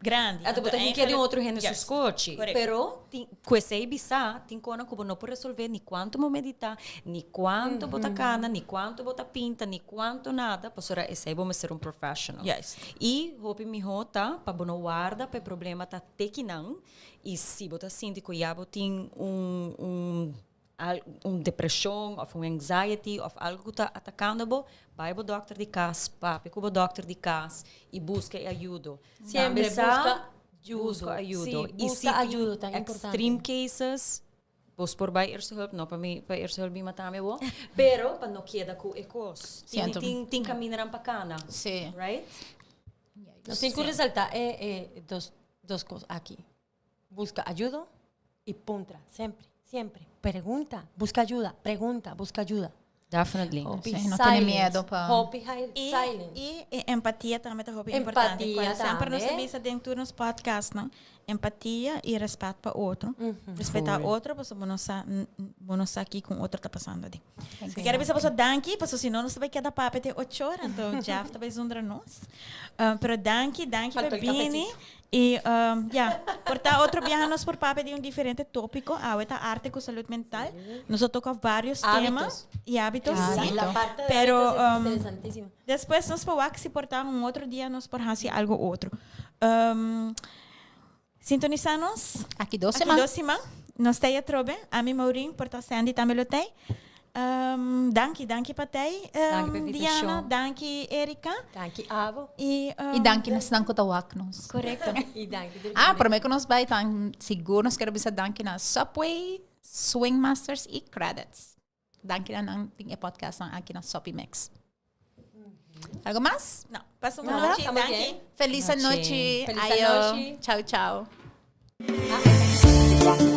grandi. Anto bo ta hinkia di un otro hende su skochi. Correcto. Pero tin, ku esei bisa, tin kona ku bo no por resolvé ni kuantu bo meditá, ni kuantu bo ta kana, ni kuantu bo ta pinta, ni kuantu nada, pasobra esei bo mester un professional. Juist. I hopi mihó ta pa bo no warda pa e problema ta te kinan, i si bo ta sinti ku ya bo tin un un al un depresion of un anxiety of algo ku ta atakando bo, bai bo dokter di kas, papia ku bo dokter di kas i buska e ayudo. Siempre Tambe sa buska busca ayudo. Sí, I si busca tin ayudo, tan importante. extreme cases, bos por bai eerste hulp, no pa mi pa eerste hulp mi mata mi awo, pero pa no keda ku e kos. Tin Siento. tin tin kamindanan pa kana. Sí. Right? Nos tin ku resaltá dos kos aki. Buska ayudo i puntra, semper, semper. Pregunta, buska ayuda, pregunta, buska ayuda. Definitely. Hopi Sí, no tene silence. miedo pa- Hopi hi- E, silence. e, e empatia tambe ta hopi importante. Empatia Cual semper nos tambe. bisa den tur nos podcast, no? Empatia y respet pa otro. Respeta otro, paso bo no sa, bo no sa kico un otro ta pasando di. Mi kier bisa boso danki, paso si no nos ta bay keda papia te ocho ora, anto Jeff ta bay zundra nos. Pero danki, danki pa Faltó el bini. cafecito. Y ya, por ta otro biaha nos por papia di un diferente topico. Awe ta arte cu salud mental. Nos a toca varios Hábitos. temas y hábitos, Ah, sí. La parte de Pero, hábitos es interesantísima. Despues nos por wak si por ta un otro dia nos por haci algo otro. Sintonisa nos. Aki dos Aki siman. dos siman. Nos ta atrobe. Ami Maureen, por ta Sandy tambe lo tei. Danki, danki pa tei, Danki pa invitacion. Diana, danki Erika. Danki abo. Y, Y danki na esnan cu ta wak nos. Correcto. Y danki tur Ah, prome cu nos bay tan sigur nos quiero bisa danki na Subway, Swing Masters y Credits. Danki na nan tin e podcast nan aki na Soppy Mix. Algo mas? No, pasa un No, nochi. estamos Danki. bien. Feliz Nochi. nochi. Feliz Ayo. nochi. Chao, chao. Ah,